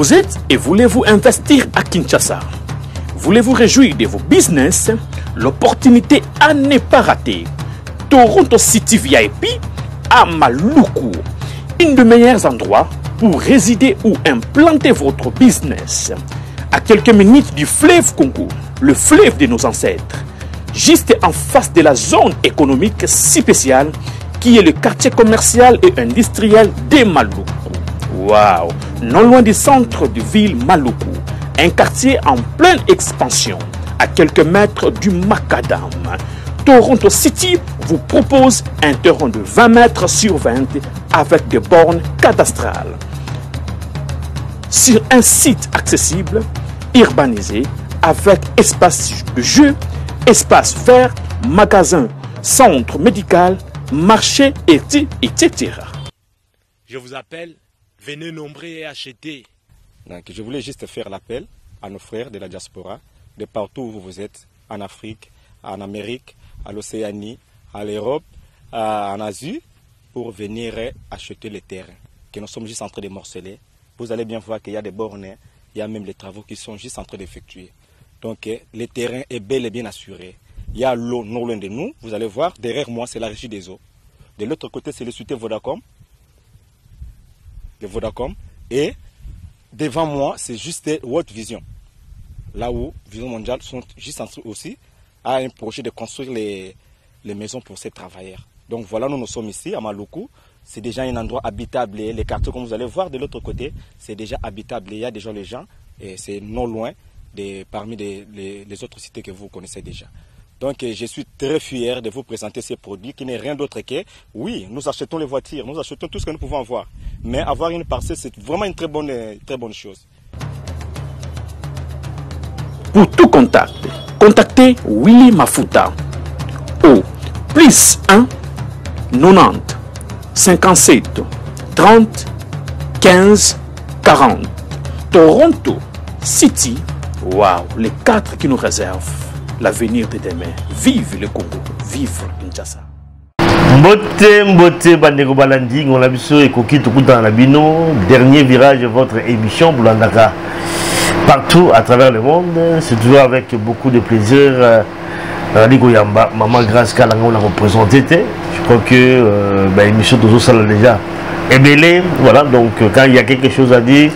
Vous êtes et voulez-vous investir à Kinshasa Voulez-vous réjouir de vos business L'opportunité à ne pas rater. Toronto City VIP à Maluku. Une des meilleurs endroits pour résider ou implanter votre business. À quelques minutes du fleuve Congo, le fleuve de nos ancêtres, juste en face de la zone économique si spéciale qui est le quartier commercial et industriel de Maluku. Waouh Non loin du centre de ville Maluku, un quartier en pleine expansion, à quelques mètres du Macadam. Toronto City vous propose un terrain de 20 mètres sur 20 avec des bornes cadastrales. Sur un site accessible, urbanisé, avec espace de jeu, espace vert, magasin, centre médical, marché, etc. Je vous appelle, venez nombreux et acheter. Donc, je voulais juste faire l'appel à nos frères de la diaspora, de partout où vous êtes, en Afrique, en Amérique, à l'Océanie, à l'Europe, en Asie, pour venir acheter les terrains que nous sommes juste en train de morceler. Vous allez bien voir qu'il y a des bornes, il y a même les travaux qui sont juste en train d'effectuer. Donc le terrain est bel et bien assuré. Il y a l'eau non loin de nous. Vous allez voir, derrière moi, c'est la régie des eaux. De l'autre côté, c'est le cité Vodacom. De Vodacom. Et devant moi, c'est juste World Vision. Là où Vision Mondiale sont juste en train aussi à un projet de construire les, les maisons pour ces travailleurs. Donc voilà, nous nous sommes ici à Maluku. C'est déjà un endroit habitable. Les quartiers, comme vous allez voir de l'autre côté, c'est déjà habitable. Il y a déjà les gens et c'est non loin de, parmi les, les, autres cités que vous connaissez déjà. Donc je suis très fier de vous présenter ces produits qui n'est rien d'autre que, oui, nous achetons les voitures, nous achetons tout ce que nous pouvons avoir. Mais avoir une parcelle, c'est vraiment une très bonne, très bonne chose. Pour tout contact, contactez Willy Mafuta au plus 1 90 57 30 15 40. Toronto City, waouh, les quatre qui nous réservent l'avenir de demain. Vive le Congo, vive Kinshasa. Mbote, mbote, bandeko balandi, ngonga biso ekoki tokutana na bino. Dernier virage de votre émission bolandaka partout à travers le monde. C'est toujours avec beaucoup de plaisir. Nazali koyamba Maman Grâce Kalanga on a représenté te. Je crois que euh, bah, émission tozosala déjà ebele. Voilà, donc quand il y a quelque chose à dire,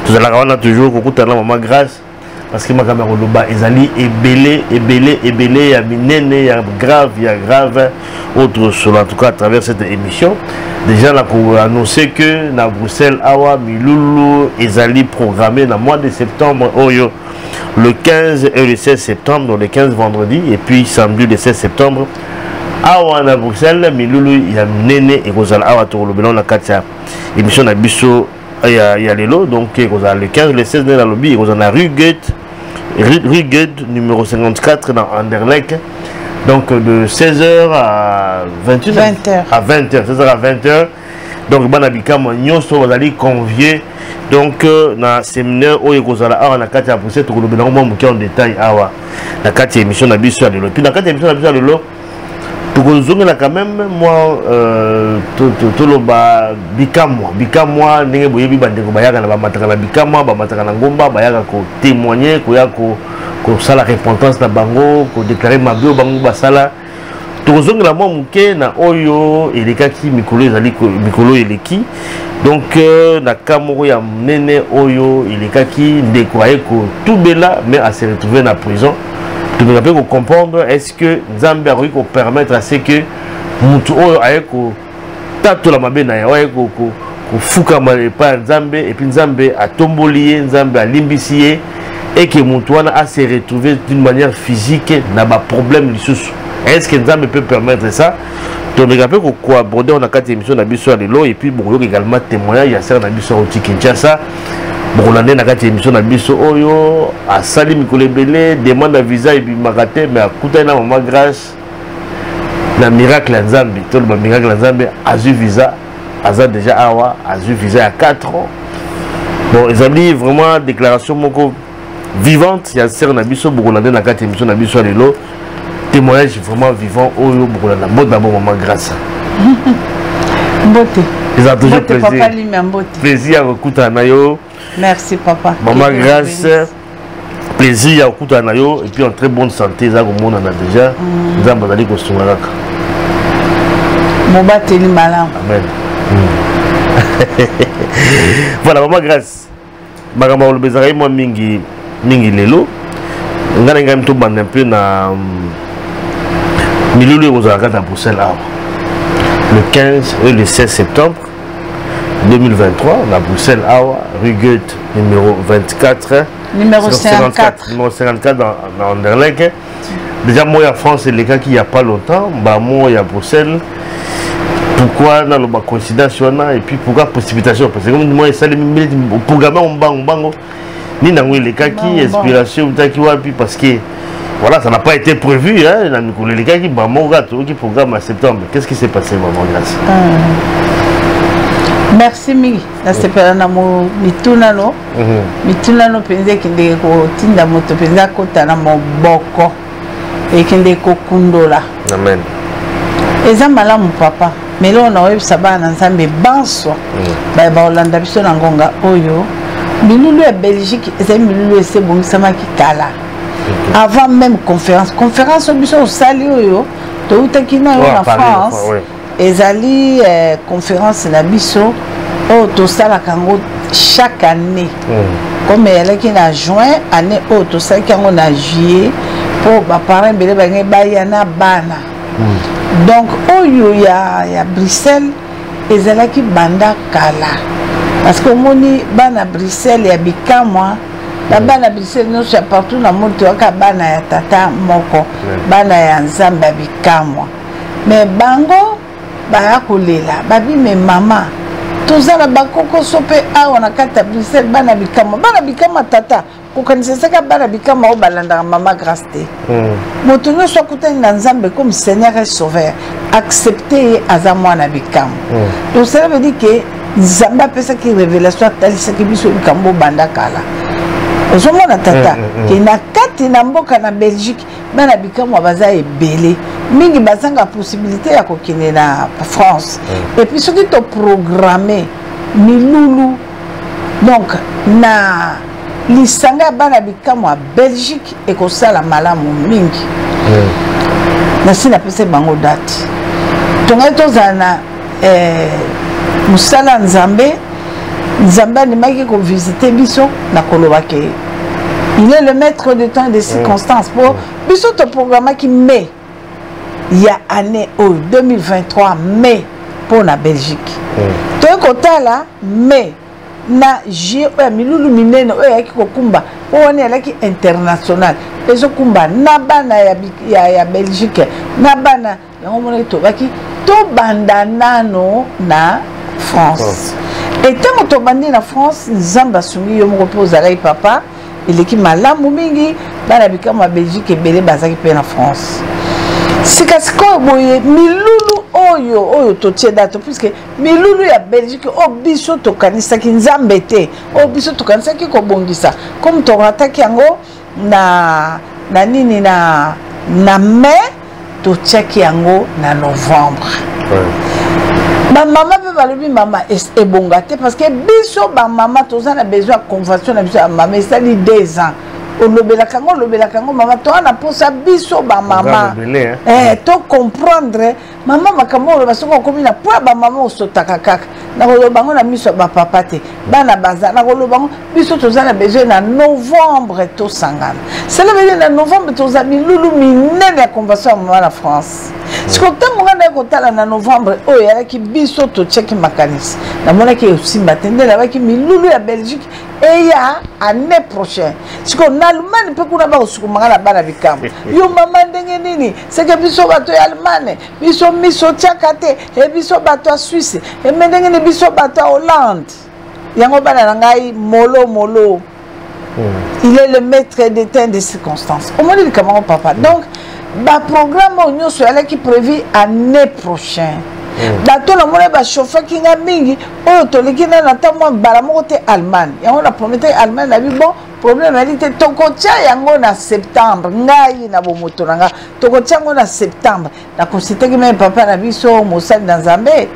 tozalaka wana toujours kokutana Maman Grâce parce que makambo ya koloba ezali ebele ebele ebele ya minene ya grave ya grave autre solo en tout cas à travers cette émission déjà na koannonce que na bruxelles awa milulu ezali programmé na mois de septembre oyo le 15 et le 16 septembre donc le 15 vendredi et puis samedi le 16 septembre awa na bruxelles milulu ya minene ekozala awa tokolobela na kati ya émission na biso ya, ya lelo donc ekozala le 15 le 16 nde nalobi ekozala na rue Goethe rue Goethe numéro 54 dans Anderlecht donc de 16h à 21h 20h. à 20h 16h à 20h donc bana bikamwa nyonso bazali convié donc euh, na séminaire oyo ekozala awa na kati ya bruxelles tokolobela yango mwa moke en détail awa na kati ya émission na biso ya lelo puis na kati ya émission na biso ya lelo tokozongela quand même mwa euh, toloba bikamwa bikamwa ndenge boyebi bandeko bayaka na bamataka na bikamwa bamataka na ngomba bayaka kotémoigne koya kosala repentance na bango kodeklare mabe oyo bango basala tokozongela mwa moke na oyo elekaki mikolo ezali mikolo eleki donc euh, na ka moko ya monene oyo elekaki ndeko aye kotubela mais ase retrouve na prison tomeka mpe kocomprendre est ce que nzambe akoki kopermettre à ce que motu oyo aye kotatola mabe na ye oyo aye kofukama epai ya nzambe epuis nzambe atomboli ye nzambe alimbisi ye et que motu wana a se retrouver d'une manière physique na baproblème lisusu est ce que nzambe peut permettre ça tomeka mpe kokoaborde na kati ya émission na biso ya lelo epuis bokoyoka également témoignage ya sere na biso auti kinshasa bokolanda ye na kati ya émission na biso oyo asali mikolo ebele demande ya visa ebimaka te mais akutani na mama grâce na miracle ya nzambe toloba miracle ya nzambe azwi visa aza déjà awa azwi visa ya 4 ans bon ezali vraiment déclaration moko vivante ya sere na biso bokolanda na kati ya émission na biso ya lelo témoignage vraiment vivant oyo bokolanda mbote d'abord mama grâce mbote eza toujours plaisir plaisir ya kokutana na yo. Merci papa. Maman Grâce, plaisir ya kokutana na yo et puis en très bonne santé eza komonana déjà mm. Nzambe azali kosunga kaka. Mobateli malamu. Amen. Mm. Voilà maman Grâce. Makambo ya koloba ezalaki mwa mingi mingi lelo ngai na ngai tobanda mpe na milulu ekozala kati ya Bruxelles awa le 15 et le 16 septembre 2023 na Bruxelles awa rue Goethe numéro 24 numéro 54 numéro 54 dans, dans Anderlecht. Déjà moi ya France elekaki il y a pas longtemps ba moi ya Bruxelles. Pourquoi naloba coïncidence wana et puis pourquoi précipitation? Parce que moi esalemi programme yango mbango mbango nini yango elekaki, inspiration eutaki wapi? Parce que voilà, ça n'a pas été prévu, hein, na mikolo elekaki bango kaka toyoki programme ya septembre. Qu'est-ce qui s'est passé, maman Grâce? Merci mingi, nasepela na mituna no. Mituna no mpenza ekendeke kotinda moto mpenza akota na moboko, ekendeke kokundola. Amen. Eza malamu papa, mais eloko na oyebisa bana na Nzambe banso baye bakolanda biso na ngonga oyo, milulu ya Belgique ezali milulu esi ebongisamaki kala avant même conférence. Conférence oyo biso osali oyo toutaki na yo na France ezali conférence na biso oyo tosalaka yango chaque année. Comme eyalaki na juin, année oyo tosalaki yango na juillet mpo baparent ebele balingi baya na bana. Donc oyo ya Bruxelles ezalaki banda kala parce que omoni bana Bruxelles ya bikamwa na bana Bruxelles nyonso ya partout na monde toyaka bana ya tata moko, bana ya Nzambe ya bikamwa. Mais bango baya kolela babi me mama toza na bakokoso mpe awa na kati ya Bruxelles bana bikamwa, bana bikamwa tata kokanisa esaka bana bikamwa oyo balandaka mama Grâce te. Moto nyonso akutani na Nzambe comme Seigneur et Sauveur, accepte ye, aza mwana bikamwa. Donc cela veut dire que Nzambe apesaki révélation, atalisaki biso likambo banda kala. Ozomona tata ke na kati na mboka na Belgique bana bikamwa baza ebele mingi, bazanga possibilité ya kokende na France. Et puis soki toprogramme milulu donc na lisanga ya bana bikamwa Belgique ekosala malamu mingi. Nasi napesi bango date, tongai tozala na mosala ya Nzambe. Nzambe andimaki kovisite biso na koloba ke il est le maître de temps et des circonstances. Po biso toprogramaki mai ya année oyo 2023 mai mpo na Belgique. Toye kotala mai na juillet oyo ya milulu minene oyo eyaki kokumba mpo wana eyalaki international, ezokumba na bana ya Belgique na bana yango. Monaki tobaki tobanda nano na France. Etango tobandi na France, Nzambe asungi yo moko mpe ozalaki papa, eleki malamu mingi. Bana bikamwa ya Belgique ebele bazalaki mpe na France. Sikasikoyo boye milulu oyo totie date, puisque milulu ya Belgique oyo biso tokanisaki, Nzambe te, oyo biso tokanisaki kobongisa comme torataki yango na nini na mai, totiaki yango na novembre. Bamama mpe balobi mama ebonga te parce que biso bamama toza na besoin ya convention na biso ya mama. Esali 2 ans olobelaka yango, olobelaka yango mama, toza na mposa biso bamama tocomprendre mama makambo oloba. Soki okomi na po ya bamama osotaka kaka nakoloba yango na miso ya bapapa te, bana baza nakoloba yango. Biso toza na besoin na novembre tosangana. Cela veut dire na novembre toza milulu minene ya convention ya mama na France. Siko ntango ngai naye kotala na novembre oyo eyalaki biso totiaki makanisi, namonaki esimba te nde nabaki milulu ya Belgique eya année prochaine. Siko na Allemagne mpe kuna bakosukumanga na bana bikambo yo mama ndenge nini seke biso bato ya Allemagne biso miso tiaka te e biso bato ya Suisse eme ndenge nini biso bato ya Hollande yango bana na ngai molo molo. Il est le maître des temps, des circonstances. Omoni likambo yango papa. Donc baprogramme oyo nyonso eyalaki prévu année prochaine. Bato namoni bachauffaki nga mingi oyo toleki nano ata mwa mbala moko te Allemagne. Yango na promete Allemagne na bi bon problème yali te, tokotia yango na septembre. Ngai na bomoto na nga tokotia yango na septembre. Naconsultaki même papa na biso mosali na Nzambe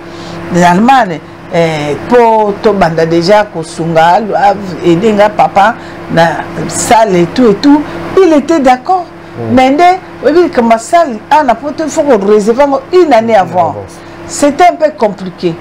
na Allemagne. Mpo tobanda déjà kosunga, aider nga papa na salle et tout et tout. Il était d'accord. Mais nde oyebi likambo ya salle awa na poto, il faut koréserve yango une année avant. C'était un peu compliqué.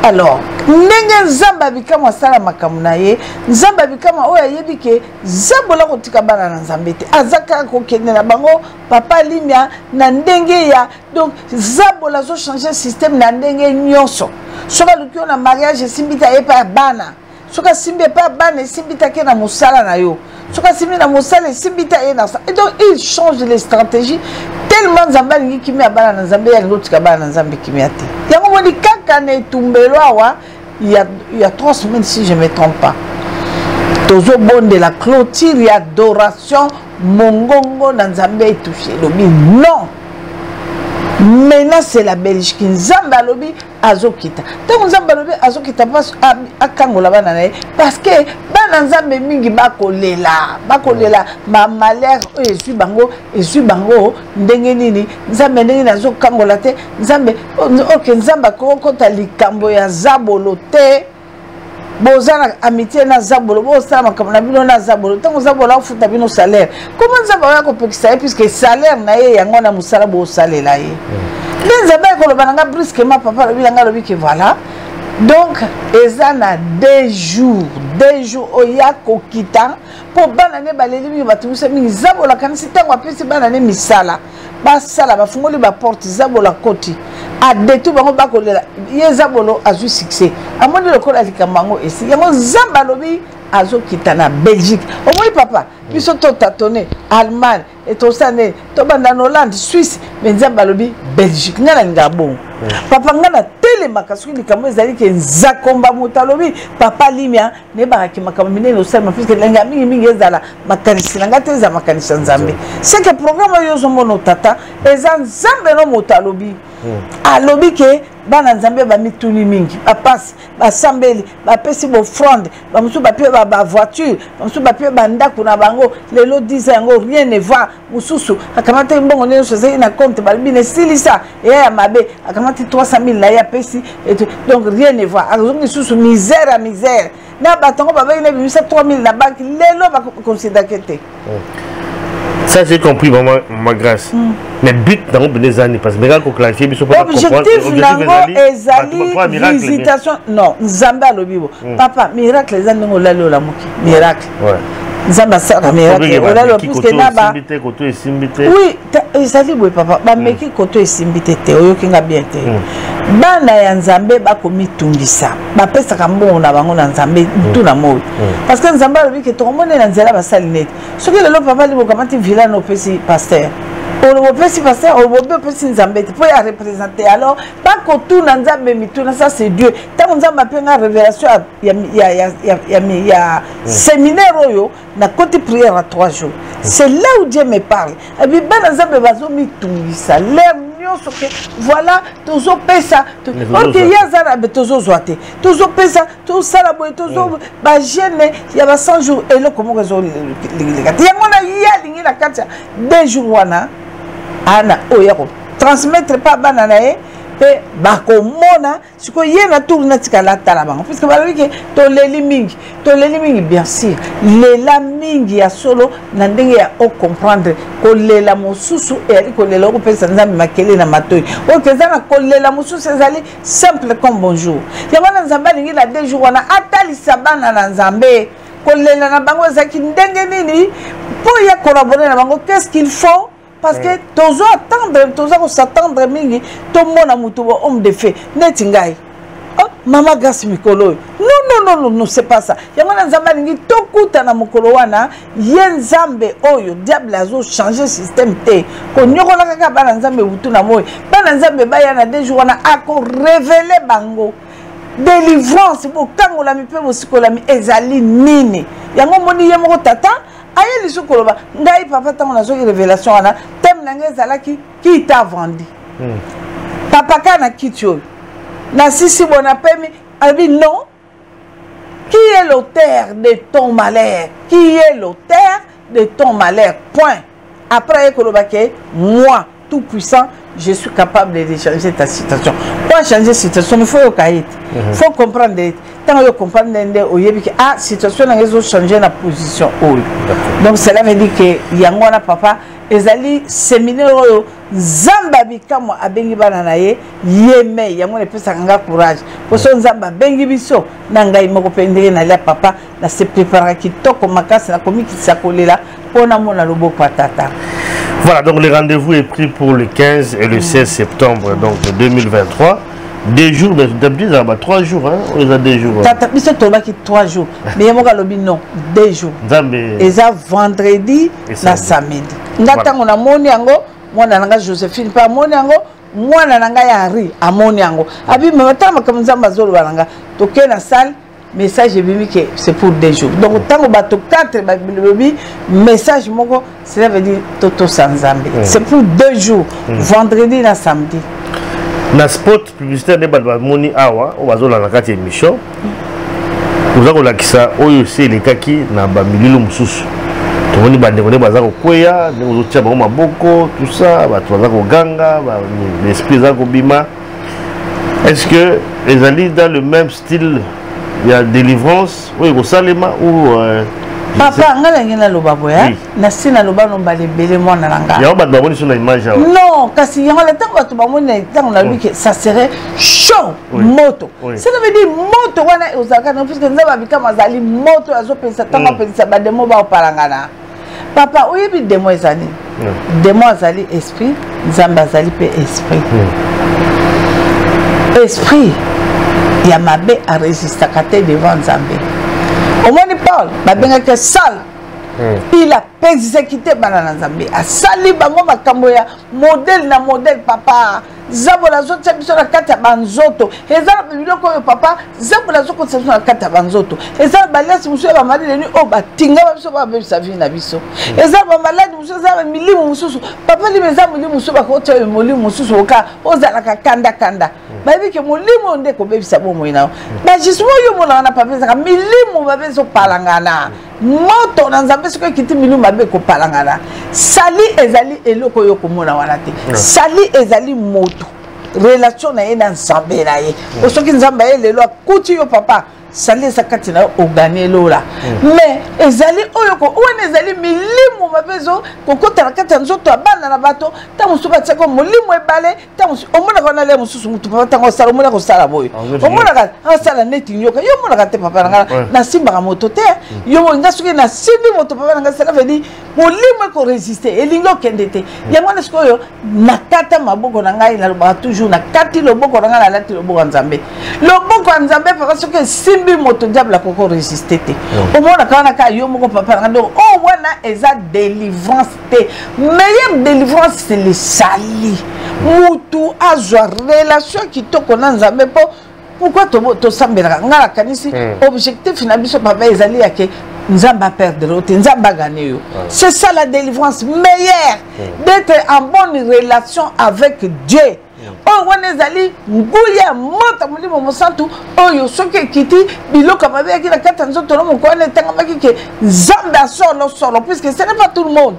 Alors ndenge Nzambe abikamwa asala makambo na ye, Nzambe abikamwa oyo ayebi ke Zambola kotika bana na Nzambe te, aza kaka kokende na bango. Papa Limia, na ndenge ya, donc Zabola azochange système na ndenge nyonso. Soki aluki yo na mariage, esimbi te, aye epai ya bana. Soki asimbi epai ya bana, esimbi te, ake na mosala na yo. Soki asimbi na mosala, esimbi te, aye na. Et donc il change les stratégies tellement Nzambe alingi kimia ya bana na Nzambe. Ye alingi otika bana na Nzambe kimia te. Yango moni kaka na etumbelo awa, il y a 3 semaines, si je me trompe pas, tozobondela clôture ya adoration, mongongo na Nzambe etouche, elobi: non, maintenant c'est la Belgique. Nzambe alobi azokita. Ntango Nzambe alobi azokita, akangola bana na ye, parce que bana Nzambe mingi bakolela, bakolela bamalheur oyo ezwi bango. Ezwi bango ndenge nini? Nzambe ndenge nini azokangola te? Nzambe, ok, Nzambe akokota likambo ya zabolo te. Boza na amitié na zabolo, bosala makambo na bino na zabolo. Ntango zabolo afuta bino salaire, koma Nzambe aoya kopekisa ye, puisque salaire na ye yango na mosala bosalela ye. Nde Nzambe akoloba na nga brusquement, papa alobi na nga, alobi ke voilà, donc eza na 2 jours, 2 jours oya kokita, mpo bana ne baleli mingi, bato miso mingi. Zabolo akanisi ntango apesi bana ne misala, basala, bafungoli baporte, zabolo akoti, adetu bango, bakolela ye. Zabolo azwi succès, amoni lokola likambo yango esi. Yango Nzambe alobi azokita na Belgique. Omoni papa, biso totatone Allemagne, etosala nde tobanda na Hollande, Suisse, mais Nzambe alobi Belgique. Ngai nalingaka bongo, papa. Ngai natelemaka soki likambo ezali ke nzakomba moto alobi, papa Limia, nayebakaki makambo minene osalema, puisque elenga mingimingi ezala makanisi na ngai te, ezala makanisi ya Nzambe. C'est que programme oyo ozomona, tata, eza Nzambe no moto alobi. Alobi ke bana Nzambe bamituni mingi, bapasi, basambeli, bapesi baoffrande, bamosusu bapie bavoiture, bamosusu bapie bandako na bango. Lelo 10 yango, rien ne va. Mosusu akamati mbongo nyonso ezali na compte, balobi na esilisa eya ya mabe, akamati 300 000 na ye, apesi. Donc rien ne va, azongi lisusu misère ya misère. Na bato yango babengi na bimisa 3 000 na banque, lelo bakonsiderake te. Ça, j'ai compris, maman, ma Grâce. Mais but nango mpenza eza nini? Parce que meka koclarifie biso. Objectif nango ezali visitation. Non, Nzambe alobi bo, papa, miracle eza ndenge olali, olamuki, miracle. Nzambe asalaka miracle. Olali, puisque na ba koto esimbi te. Oui, ezali boye, papa. Bameki koto esimbi te te, oyoki nga bien te. Bana ya Nzambe bakomitungisa, bapesaka mbongo na bango na Nzambe ntu na moi, parce que Nzambe alobi ke tokomoni na nzela basali neti. Soki lelo papa libokamati villa na opesi pasteur, oloba opesi pasteur, oloba obe opesi Nzambe te, mpo ya représente. Alors bakotuna Nzambe mituna. Ça, c'est Dieu. Ntango Nzambe apenga révélation ya séminaire oyo, nakoti prière à 3 jours. C'est là où Dieu me parle. Abi bana Nzambe bazomitungisa l'heure nyonso ke voilà, tozopesa, ok, ye aza na, tozozwa te, tozopesa, tosala boye, tozo bajeûne ya ba 100 jours, eloko moko ezoleka te. Yango na ye alingi na kati ya 2 jours wana ana oyo ya kotransmettre mpa bana na ye, mpe bakomona sikoyo ye na tour natikala atala bango, puisque balobi ke toleli mingi, toleli mingi. Bien sûr, lela mingi ya solo na ndenge ya ocomprendre. Kolela mosusu eyali kolela okopesa Nzambe makele na matoi oyo eza na kolela mosusu ezali simple comme bonjour. Yango wana Nzambe alingi na 2 jours wana atalisa bana na Nzambe kolela na bango ezalaki ndenge nini, mpo ya collaborer na bango. Qu'est-ce qu'il faut? Parce que tozo attendre, toza kos'attendre mingi tomona moto bo homme de fait neti ngai, oh, mama Grâce mikolo oyo. Non, non, non, non, non, c'est pas ça. Yango wana Nzambe alingi tokutana mokolo wana. Ye Nzambe oyo, diable azochange système te, konyokola kaka bana Nzambe butu na moi. Bana Nzambe baya na 2 jours wana, akorévéler bango délivrance, bokangolami mpe bosikolami ezali nini. Yango omoni ye moko tata aye lisusu koloba ngai, papa, ntango nazwaki révélation wana, thème na ngai ezalaki "Qui t'a vendu?" Papa, kaka na kiti oyo nasisi bo napemi, alobi: non, qui est l'auteur de ton malheur? Qui est l'auteur de ton malheur? Point. Après aye koloba ke moi tout puissant, je suis capable de changer ta situation. Po changer situation, il faut yoka ye te, faut comprendre ye te. Ntango yo comprendre nde oyebi ke ah, situation na ngai ezochange na position oyo. Donc cela veut dire ke yango wana, papa, ezali séminaire oyo Nzambe abikamwa abengi bana na ye ye mei. Yango na epesaka nga courage, po so Nzambe abengi biso na ngai moko mpe ndenge nalia, papa, na se préparaka kitoko makasi, nakomikitisa kolela mpo namona loboko ya tata. Voilà, donc le rendez-vous est pris pour le 15 et le 16 septembre donc 2023. 2 jours, mais d'habitude, ça va 3 jours, hein? Ou ça 2 jours, hein? Tata, biso tolobaki 3 jours, mais ye moko alobi non, 2 jours. Nzambe. Eza vendredi Et na samedi. Samedi. Nga ntango namoni yango, mwana na nga Joséphine mpe amoni yango, mwana na ngai Henri amoni yango, abi mama, tala makambo Nzambe azoloba na nga. Tokei na salle, message ebimi ke c'est pour 2 jours. Donc ntango bato 4 balobi message moko, cela veut dire totosa Nzambe. C'est pour 2 jours, vendredi na samedi. Na spot publicitaire nde bato bamoni awa oyo bazolanda kati ya émission, oza kolakisa oyo esi elekaki na bamililo mosusu. Tomoni bandeko nde baza kokweya, ndenge ozotia bango maboko, tout ça, bato baza koganga, l'esprit eza kobima. Est ce que ezali dans le même style ya délivrance oyo ekosalema ou Papa, ngai nangi naloba boye. Nasi naloba no mbala ebele, mwana na nga. Yango bato bamoni so na image awa. Non, kasi yango na ntango bato bamoni, na ntango nalobi ke ça serait chaud, moto. Cela veut dire moto wana ozalaka na, puisque Nzambe abikama azali moto, azopelisa ntango apelisa bademo baopalangana. Papa, oyebi demo eza nini? Demo azali esprit, Nzambe azali mpe esprit. Esprit ya mabe arésistaka te devant Nzambe. Omoni Paul, babengaki Saul, il a persécuté bana na Nzambe, asali bango makambo ya modèle na modèle. Papa, zabola azotia biso na kati ya banzoto. Eza na biloko oyo, papa, zabola azokotisa biso na kati ya banzoto. Eza na baliasi mosusu ya bamaladi oyo batingama biso, babebisa vie na biso. Eza na bamaladi mosusu, eza na milimo mosusu, papa lima, eza molimo mosusu bakotia oyo, molimo mosusu oka ozalaka kandakanda, bayebi ke molimo oyo nde ekobebisa bomoi na yo. Bajustement oyo omonaka na papa ezaka milimo mabe ezopalangana. Moto na Nzambe soki ekiti, milimo mabe ekopalangana. Sali ezali eloko oyo okomona wana te. Sali ezali moto, relation na ye na Nzambe na ye. Po soki Nzambe aye lelo akuti yo, papa, sali eza kati na yo, ogane elola. Mais ezali oyo wana ezali milimo mabe ezo kokota na kati ya nzoto ya bana na bato. Ntango mosusu batiaka molimo ebale, ntango mosusu omonaka wana le mosusu motu, papa, ntango osala, omonaka kosala boye, omonaka asala neti nyoka. Yo omonaka te, papa na ngai, nasimbaka moto te. Yo nga soki nasimbi moto, papa na ngai, cela veut dire molimo ekoresiste, elingi okende te. Yango wana sikoyo nakata maboko na ngai, nalobaka toujours, nakati loboko na ngai, nalati loboko ya Nzambe. Loboko ya Nzambe, papa, soki esimbi moto, diable akoki koresiste te. Omonaka wana kaka yo moko, papa na ngai. Donc oyo wana eza délivrance te. Meilleure délivrance, c'est le sali, mutu azwa relation kitoko na Nzambe. Mpo pourquoi tosambelaka? Ngai nakanisi objectif na biso, papa, ezali yake Nzambe aperdre yo te, Nzambe agane yo. C'est ça la délivrance meilleure, d'être en bonne relation avec Dieu. Oyo wana ezali nguya ya moto, Molimo Mosantu oyo soki ekiti, biloko ya mabe yaki na kati ya nzoto no moko wana etangamaki ke Nzambe asolo solo, puisque ce n'est pas tout le monde.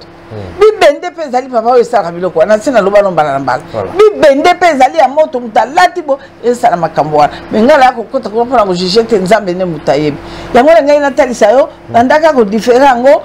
Bibende mpe ezali, papa, oyo esalaka biloko wana. Nsi naloba no mbala na mbala, bibende mpe ezali ya moto. Moto alati bo esala makambo wana, me ngai naya kokota kuna mpona kojuge te. Nzambe nde moto ayebi yango. Na ngai natalisa yo, bandaka kodifere yango.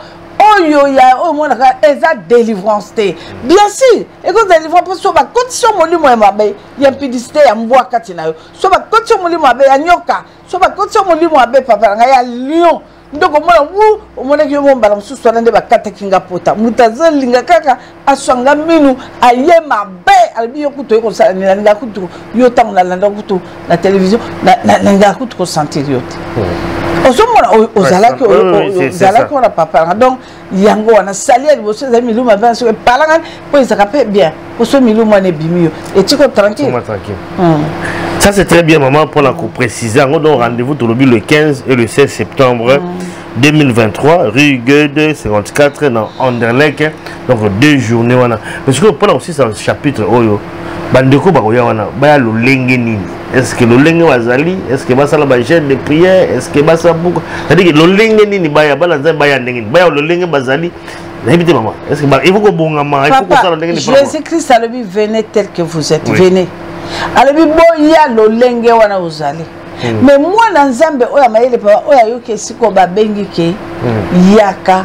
Oyo ya oyo omonaka eza délivrance te. Bien sûr ekozala délivrance, mpo so bakotisi yo molimo ya mabe ya impudicité ya mbwa kati na yo, so bakotisi yo molimo mabe ya nyoka, so bakotisi yo molimo mabe, papa na ngai, ya lion, ndoko omona wu omonaki yo mo mbala mosusu wana nde bakataki nga pota. Moto azolinga kaka aswanga minu, aye mabe, alobi yo kutu oye kosala nini? Nalinga kutu yo, ntango nalanda kutu na télévision, nalingaka kutu kosentir yo te. Ozomona ozalaki ozalaki wana, papa nanga. Donc yango wana sali ya liboso ezali milimo mabe. Soki epalangani, mpo ezalaka mpe bien, poso milimo wana ebimi, yo etiko tranquille. Ça, c'est très bien, maman, pour la préciser. Donc, rendez-vous tout le 15 et le 16 septembre 2023, rue Gueude 54, dans Anderlecht. Donc, 2 journées. Voilà. Parce que pour aussi, c'est un chapitre. Oyo, bandeko bakoya wana, baya lolenge nini? Est ce que lolenge bazali, est ce que basala bajeûne de prière, est ce que basala buku, c'est à dire que lolenge nini baya? Bana Nzambe baya ndenge nini? Baya lolenge bazali. Nayebi te mama, est ce que il faut kobongama, il faut kosala ndenge? Jésus Christ alobi: "Venez tel que vous êtes." Oui. Venez, alobi boya lolenge wana ozali. Mais mwana Nzambe oyo amayele, papa, oyo ayoki esika oyo babengi ke yaka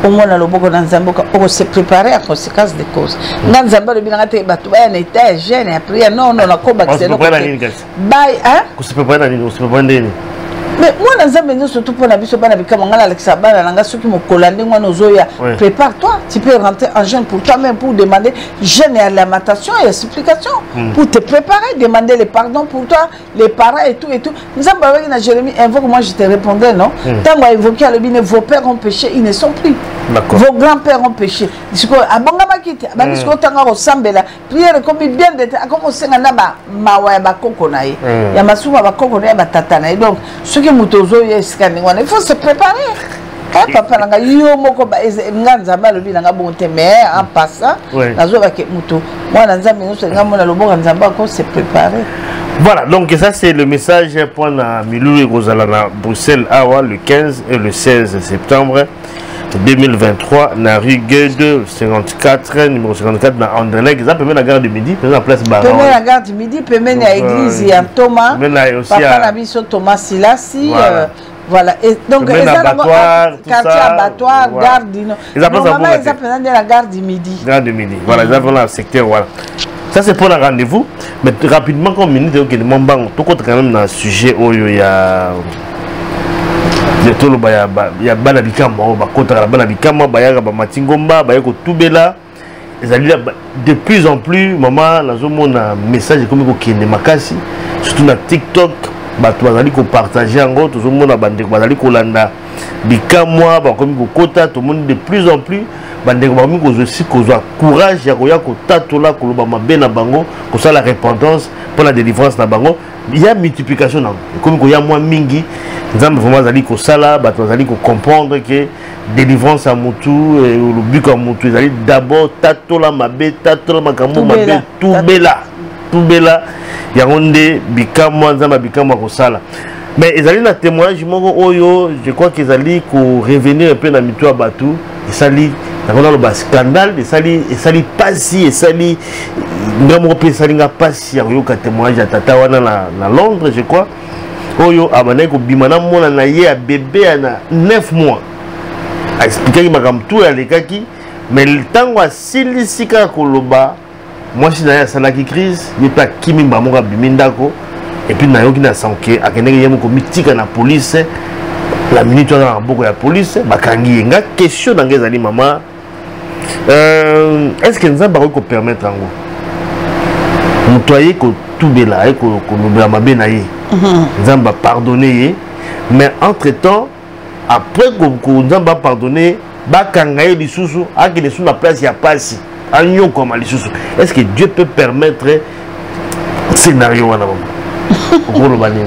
omona loboko na Nzambe, okose préparer en conséquence de cause. Nga Nzambe alobi nanga te bato baya na état ya jeûne, ya prière. Non, non, nakobakisa eloko bay. Mais mwana Nzambe nyonso tu, mpo na biso bana bikamwa, ngai nalakisa bana na nga: soki mokolo ya ndenge wana ozoya, prépare toi tu peux rentrer en jeûne pour toi-même, pour demander jeûne ya lamentation et supplication, pour te préparer, demander le pardon pour toi, les parents et tout et tout. Nzambe alobaki na Jérémie: "Invoque moi, je te répondrai." Non, ntango ainvoqué, alobi ne vos pères ont péché, ils ne sont plus, vos grands-pères ont péché. Sikoyo abongamaki te, abandi sikoyo ntango akosambela, prière ekomi bien de te, akomi kosenga na bamawa ya bakoko na ye, ya masumu ya bakoko na ye, ya batata na ye. Donc soki moto ozoya esika ndenge wana, il faut se préparer. Papa na ngai, yo moko, nga Nzambe alobi na nga bongo te, mais en passant nazobake moto, mwana Nzambe nyonso nga mona loboko Nzambe ako se préparer. Voilà, donc ça c'est le message pour na milulu ekozala na Bruxelles awa le 15 et le 16 septembre 2023 na rue Gueide 54, numéro 54, na Anderlecht. Eza pembeni na gare du Midi, pembeni na place Baron. Pembeni na gare du Midi, pembeni ya église ya Thomas, papa na biso Thomas Silasi. Voilà. Voilà, et donc eza abattoir, quartier abattoir, gare du Normalement eza mpenza nde na gare du Midi. Gare du Midi, voilà, eza vraiment secteur. Voilà, ça c'est pour le rendez-vous. Mais rapidement, comme minute okende mwa mbango, tokota quand même na sujet oyo ya toloba ya bana bikamwa oyo bakotaka na bana bikamwa, bayaka bamati ngomba, baye kotubela. Ezali de plus en plus, mama, nazomona message ekomi kokende makasi, surtout na TikTok. Bato bazali kopartage yango, tozomona bandeko bazali kolanda bikamwa, bakomi kokota. Tomoni de plus en plus bandeko bakomi kozwa esi kozwa courage ya koya kotatola, koloba mabe na bango, kosala repentance mpo na délivrance na bango. Ya multiplication nango ekomi koya mwa mingi. Nzambe vraiment azali kosala, bato bazali kocomprendre ke délivrance ya mutu, lobiko ya mutu ezali d'abord tatola mabe, tatola makambo mabe, tubela, tubela. Yango nde bikamwa Nzambe bikamwa kosala. Mais ezali na témoignage moko oyo je crois que ezali korevenir mpe na mito ya bato, esali yango naloba scandale, esali pasi, esali nga moko mpe, esali nga pasi ya koyoka témoignage ya tata wana na Londres, je crois, oyo abandaki kobima na mwana na ye ya bebe ya na 9 mois. Aexplikaki makambo tu alekaki, mais ntango asilisi kaka koloba, mwasi na ye asalaki crise, ye mpe akimi mbala moko, abimi ndako. Et puis nayoki na sanke akendaki ye moko mitika na police. La minute wana na maboko ya police, bakangi ye. Nga question na ngai ezali, mama, est ce que Nzambe akoki kopermettre yango, moto aye kotubela, aye kolobela mabe na ye, Nzambe apardonne ye, mais entre temps, après Nzambe apardonne ye, bakanga ye lisusu, akende lisusu na place ya pasi, anyokwama lisusu? Est ce que Dieu peut permettre scénario wana, mama? Okoloba nini?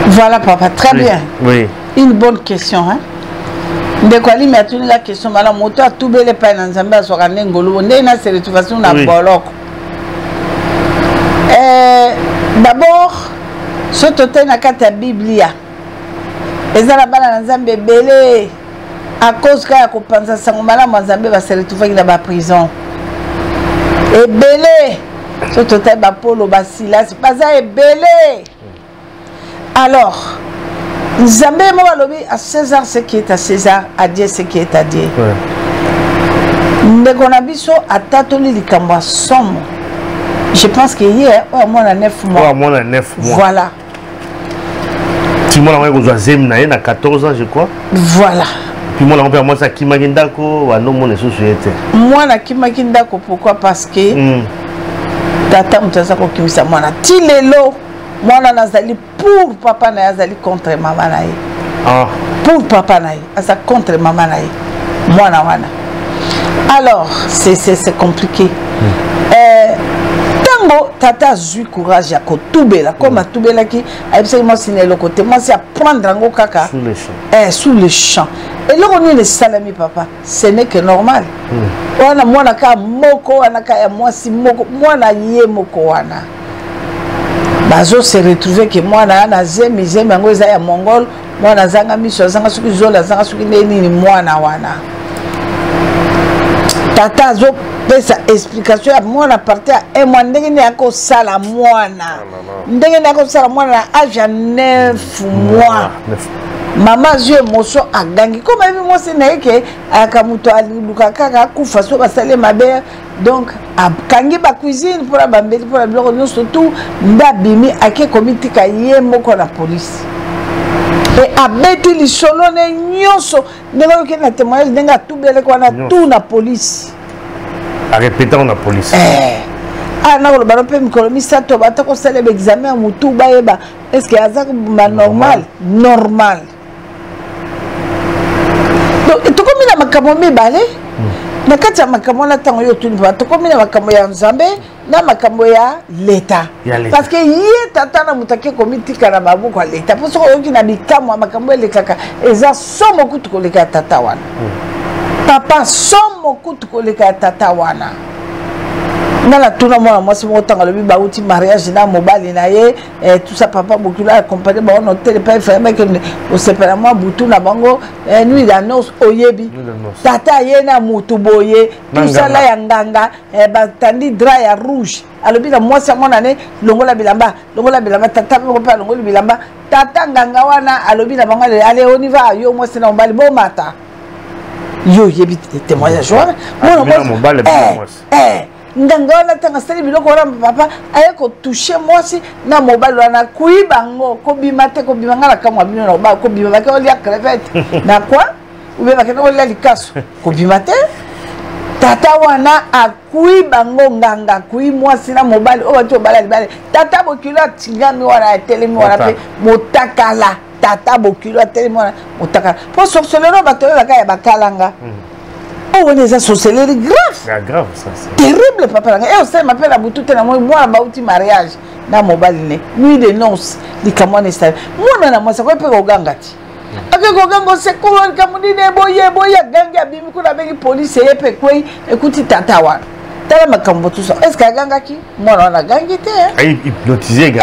Voilà papa, très bien. Oui. Une bonne question, hein? Ndeko Alimi atuni la question malamu. Moto atubeli epai na Nzambe azwaka nde ngolu ndenge na se retrouve na boloko. D'abord, so totali na kati ya Biblia, eza na bana na Nzambe ebele, à cause kaka ya kopanza sango malamu ya Nzambe, base retrouvaki na baprison ebele. So totali bapolo, basilasi, baza ebele. Alors Nzambe moko alobi: "À César ce qui est à César, à Dieu ce qui est à Dieu." Ndeko na biso atatoli likambo ya somo. Je pense que ye oyo amona 9 mois. Oyo amona 9 mois. Voilà. Ti mwana yango ekozwa zemi na ye na 14 ans, je crois. Voilà. Puis mwana yango mpe ya mwasi akimaki ndako, bandomona lisusu ye te. Mwana akimaki ndako, pourquoi? Parce que tata moto aza kokimisa mwana. Ti lelo mwana nazali pour papa na ye, azali contre mama na ye. Pour papa na ye, aza contre mama na ye, mwana wana. Alors c'est compliqué. Ntango tata azwi courage ya kotubela, comme atubelaki, ayebisaki mwasi na eloko te, mwasi aprendre yango kaka sous le champ. Sous le champ, eloko nini esalami, papa? Ce n'est que normal. Wana mwana kaka moko wana, kaka ya mwasi moko, mwana ye moko wana, bazo se retrouve ke mwana ya na zemi, zemi yango eza ya mongol, mwana azanga miso, azanga soki zolo, azanga soki nde nini, mwana wana. Tata azopesa explication ya mwana parti ya un mois, ndenge nini akosala mwana, ah, ndenge nini akosala mwana na age ya 9 mois. Mama azwi emotion, agangi koma yebi mwasi na ye ke ayaka moto aluka kaka akufa so basali mabe. Donc akangi bacuisine mpona bambeli, mpona biloko nyonso tu, nde abimi ake komitika ye moko na polisi e abeti lisolo ne nyonso ndenge oyoki na témoignage, ndenge atubelaki wana tu na polisi. Arépétant na polisi. Eh. Ah, nakoloba no mpe mikolo 3 bata kosala baexamen ya motu, bayeba est ce que aza ba normal normal. Donc tokomi na makambo mibale na kati ya makambo wana. Ntango yo otuni, tokomi na makambo ya Nzambe na makambo ya leta, parce que ye tata na moto ake komitika na maboko ya leta, mpo soki oyoki na bikamwa makambo elekaka, eza somo kutu koleka ya tata wana. Papa, somo kutu koleka ya tata wana. Nga natuna mwana mwasi moko, ntango alobi bauti mariage na mobali na ye, eh, tout ça, papa bokilo accompagne bango na hotel epai efaya bakende kosepela mwa butu na bango, eh, nuit d'annonce. Oyebi, tata ye na motu boye, tosala ya nganga, eh, batandi drap ya rouge. Alobi na mwasi ya mwana ne: "Longola bilamba, longola bilamba." Tata moko mpe alongoli bilamba. Tata nganga wana alobi na bango: "Ale, on y va, yo mwasi na mobali bomata." Yo oyebi témoignage wana. Mwana eh, nganga wana, ntango asali biloko wana, papa aye kotouche mwasi na mobali wana, kui bango kobima te, kobima. Nga na kamwa bino na kobima, bake olia crevette na quoi ube, bakende kolia likaso, kobima te. Tata wana akui bango, nganga akui mwasi na mobali oyo bati obala libala. Tata bokilo atingami wana, atelemi wana mpe motakala. Tata bokilo atelemi wana motakala, mpo sorcellerie bato oyebaka ya bakalanga oyo wana eza sorcellerie grave. Grave, ça. Terrible, papa nanga. E osalema mpe na butu te. Na moi mwana bauti mariage na mobali ne, nuit de noce, likambo wana esali mwana na mwasi akoki mpe koganga ti ake koganga osekulu likambo nini eboye eboye. Agangi, abimi kuna, abengi polisi, eye mpe ekwei, ekuti tata wana. Tala makambo tusa. Est ce que agangaki? Mwana wana agangi te. Hypnotisé.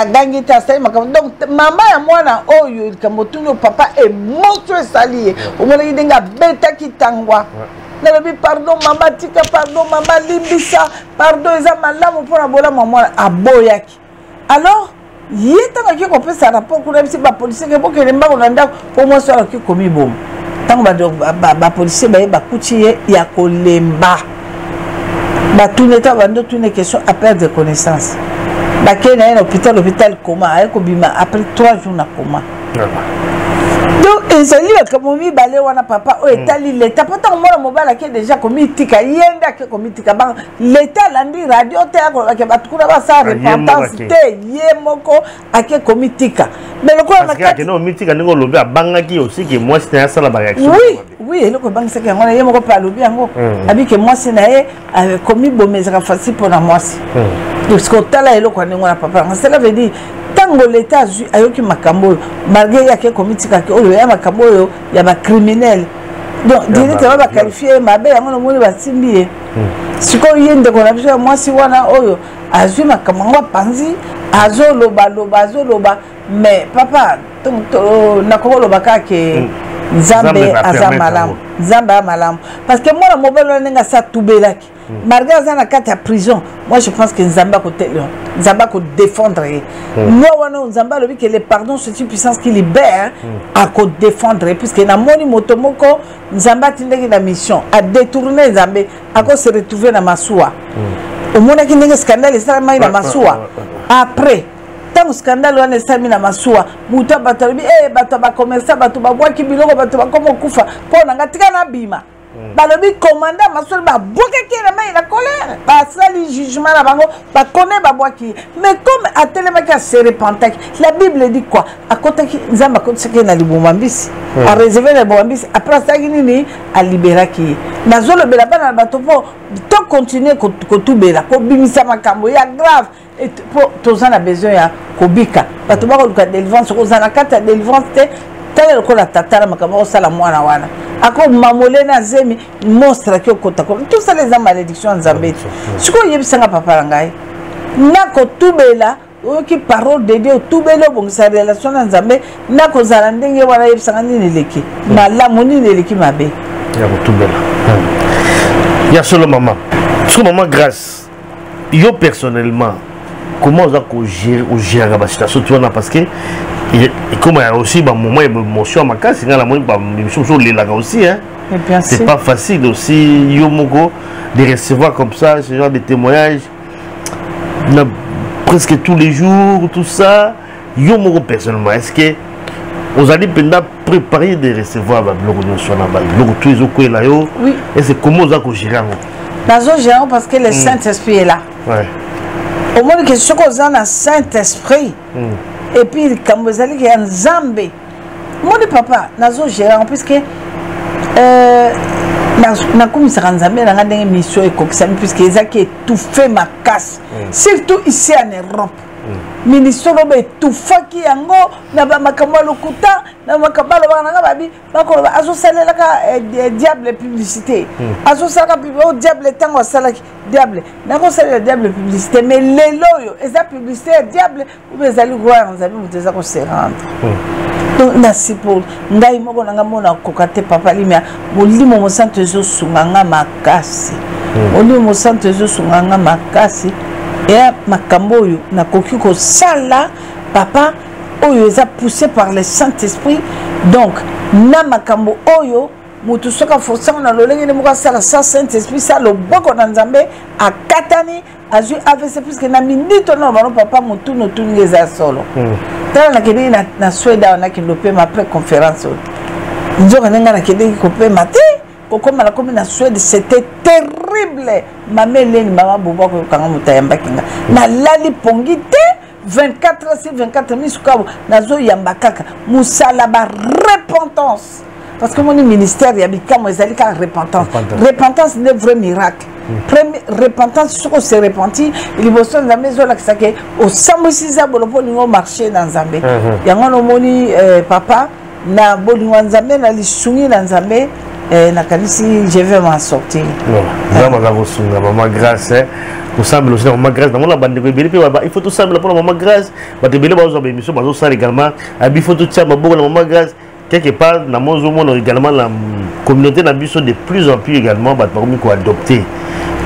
Agangi te, asali makambo. Donc mama ya mwana oyo, likambo tuni oyo, papa, émotion esali ye. Omonaki ndenge abetaki tangwa. Nalobi: "Pardon mama, tika, pardon mama, limbisa, pardon eza malamu mpona bolamu ya mwana." Aboyaki. Alors ye ntango aki kopesa rapport kuna, bisi bapolisier ke bokende mbango na ndako mpo mwasi wana akoki komiboma. Ntango bapolisier baye, bakuti ye ya kolemba. Batuni, ntango bando tuni question, aperdre connaissance. Bakei na ye na hôpital, hôpital coma. Aye kobima après 3 jours na coma. Donc ezali makambo mibale wana, papa, oyo etali leta, mpo ntango mwana mobali ake déjà komitika, ye nde ake komitika bango. Leta alandi radio te, akolobaki bato kuna basala repentance te. Ye moko ake komitika, mais lokola na kati omitika, ndenge olobi, abangaki aussi ke mwasi na ye asala baréaction. Oui, eloko ebangisaki yango na ye moko mpe alobi yango, abike mwasi na ye komiboma ezaka facile mpona mwasi, parce que otala eloko ya ndenge wana, papa yango. Cela veut dire ntango leta azwi, ayoki makambo oyo, malgré ye ake komitikaki, oyo ya makambo oyo ya bacriminel, donc directement baqualifie ye mabe. Yango nomoni basimbi ye. Sikoyo ye ndeko na biso ya mwasi wana oyo azwi makambo yango, apanzi, azolobaloba, azoloba. Mais papa, nakokoloba kaka ke Nzambe aza malamu, Nzambe aza malamu, parce que mwana mobali wana, ndenge asi atubelaki, malgré aza na kati ya prison, moi je pense que Nzambe akotelema, Nzambe akodéfendre ye. Loi wana Nzambe alobi ke le pardon, c'est une puissance qui libère. Akodéfendre ye, puisque namoni moto moko Nzambe atindaki na mission, adétourne Nzambe, akose retrouver na masuwa. Omonaki ndenge scandale esalamaki na masuwa. Après, ntango scandale wana esalami na masuwa, moto ya bato alobi e bato ya bacommerçant, bato babwaki biloko, bato bakoma okufa mpo na nga, tika nabima. Balobi commandant masuwa babwakaki ye na mai na colère, basali jugement na bango, bakone babwaki ye. Mais comme atelemaki, ase repentaki, la Bible dit quoi? Akotaki, Nzambe akotisaki ye na liboma mbisi, aréserve na liboma mbisi. Après asalaki nini? Aliberaki ye. Nazolobela bana na bato mpo to continue kotubela, kobimisa makambo ya grave, mpo toza na besoin ya kobika. Bato bakoluka délivrance, okozala na kati ya délivrance te. Tala lokola tata na makambo akosala mwana wana, akomamole na zemi, monstre aki okota. Tosala eza malédiction ya Nzambe te. Sikoyo oyebisanga, papa na ngai, nakotubela, oyoki parole de Dieu, otubeli, obongisa relation na Nzambe, nakozala ndenge wana. Yebisanga nini eleki malamu, nini eleki mabe? Ya kotubela. Ya solo mama. So mama Grâce, yo personnellement, comment oza kogérer ogéraka basituation ti wana? Parce que ekoma ya aussi bamoment ya émotion ya makasi. Ngai namoni bamission mosusu olelaka aussi, hein. C'est pas facile aussi yo moko de recevoir comme ça ce genre de témoignage na presque tous les jours, tout ça. Yo moko personnellement, est ce que ozali mpenza préparé de recevoir babiloko nyonso wana, babiloko to ezokwela yo? Oui. Est ce comment oza kogérer yango? Nazogérer yango parce que le Saint Esprit est là. Omoni ke soki oza na Saint Esprit et puis likambo ezaliki ya Nzambe, omoni papa, nazogérer yango puisque nakumisaka Nzambe na nga ndenge mission ekokisami, puisque ezaki étouffé makasi, surtout ici en Europe. Ministre oyo baetufaki yango na bamakambo ya lokuta, na makambo balobaka na nga, babi bakoloba azosalelaka diable publicité, azosalaka o diable. Ntango asalaki diable, nakosalela diable publicité, mais lelo oyo eza publicité ya diable oyo ezali gloire ya Nzambe, moto eza kose rendre. Donc nasi po ngai moko na ngai mona koka te, papa Limia. Molimo Mosantu ezosunga nga makasi, Molimo Mosantu ezosunga nga makasi. Eya makambo oyo nakoki kosala, papa, oyo eza poussé par le Saint Esprit. Donc na makambo oyo motu soki aforsango na lolenge nde moko asala sa Saint Esprit, sa loboko na Nzambe, akatani, azwi AVC, puisque na minito na bano, papa, motuni otuninga eza solo. Tala, nakendeki na Swede awa, nakende opema après conférence oyo. Nzoka ndenge ngai nakendeki kopema te, kokóma nakomi na Swede, c'était terrible. Mama Eleni, mama Bobo akoyokanga, moto ayambaki nga, nalali pongi te 24 heures sur 24, misu kabo nazoyamba kaka mosala ba repentance, parce que moni ministère ya bikamwa ezali kaka repentance. Repentance nde vrai miracle. Premier repentance, soki ose repenti liboso Nzambe, ezolakisa ke osambwisi zabolo mpo olingi omarche na Nzambe. Yango wana omoni, papa, na bolingo ya Nzambe, na lisungi na Nzambe, nakanisi je vais m'en sortir. Nzambe aza kosunga mama Grâce. Kosambela aussi na mama Grâce, namona bandeko ebele mpe il faut tosambela mpona mama Grâce. Bato ebele bazozwa baémission, bazosala également abi, il faut totia maboko na mama Grâce. Quelque part na mozomona également na communauté na biso, de plus en plus également bato bakomi koadopter,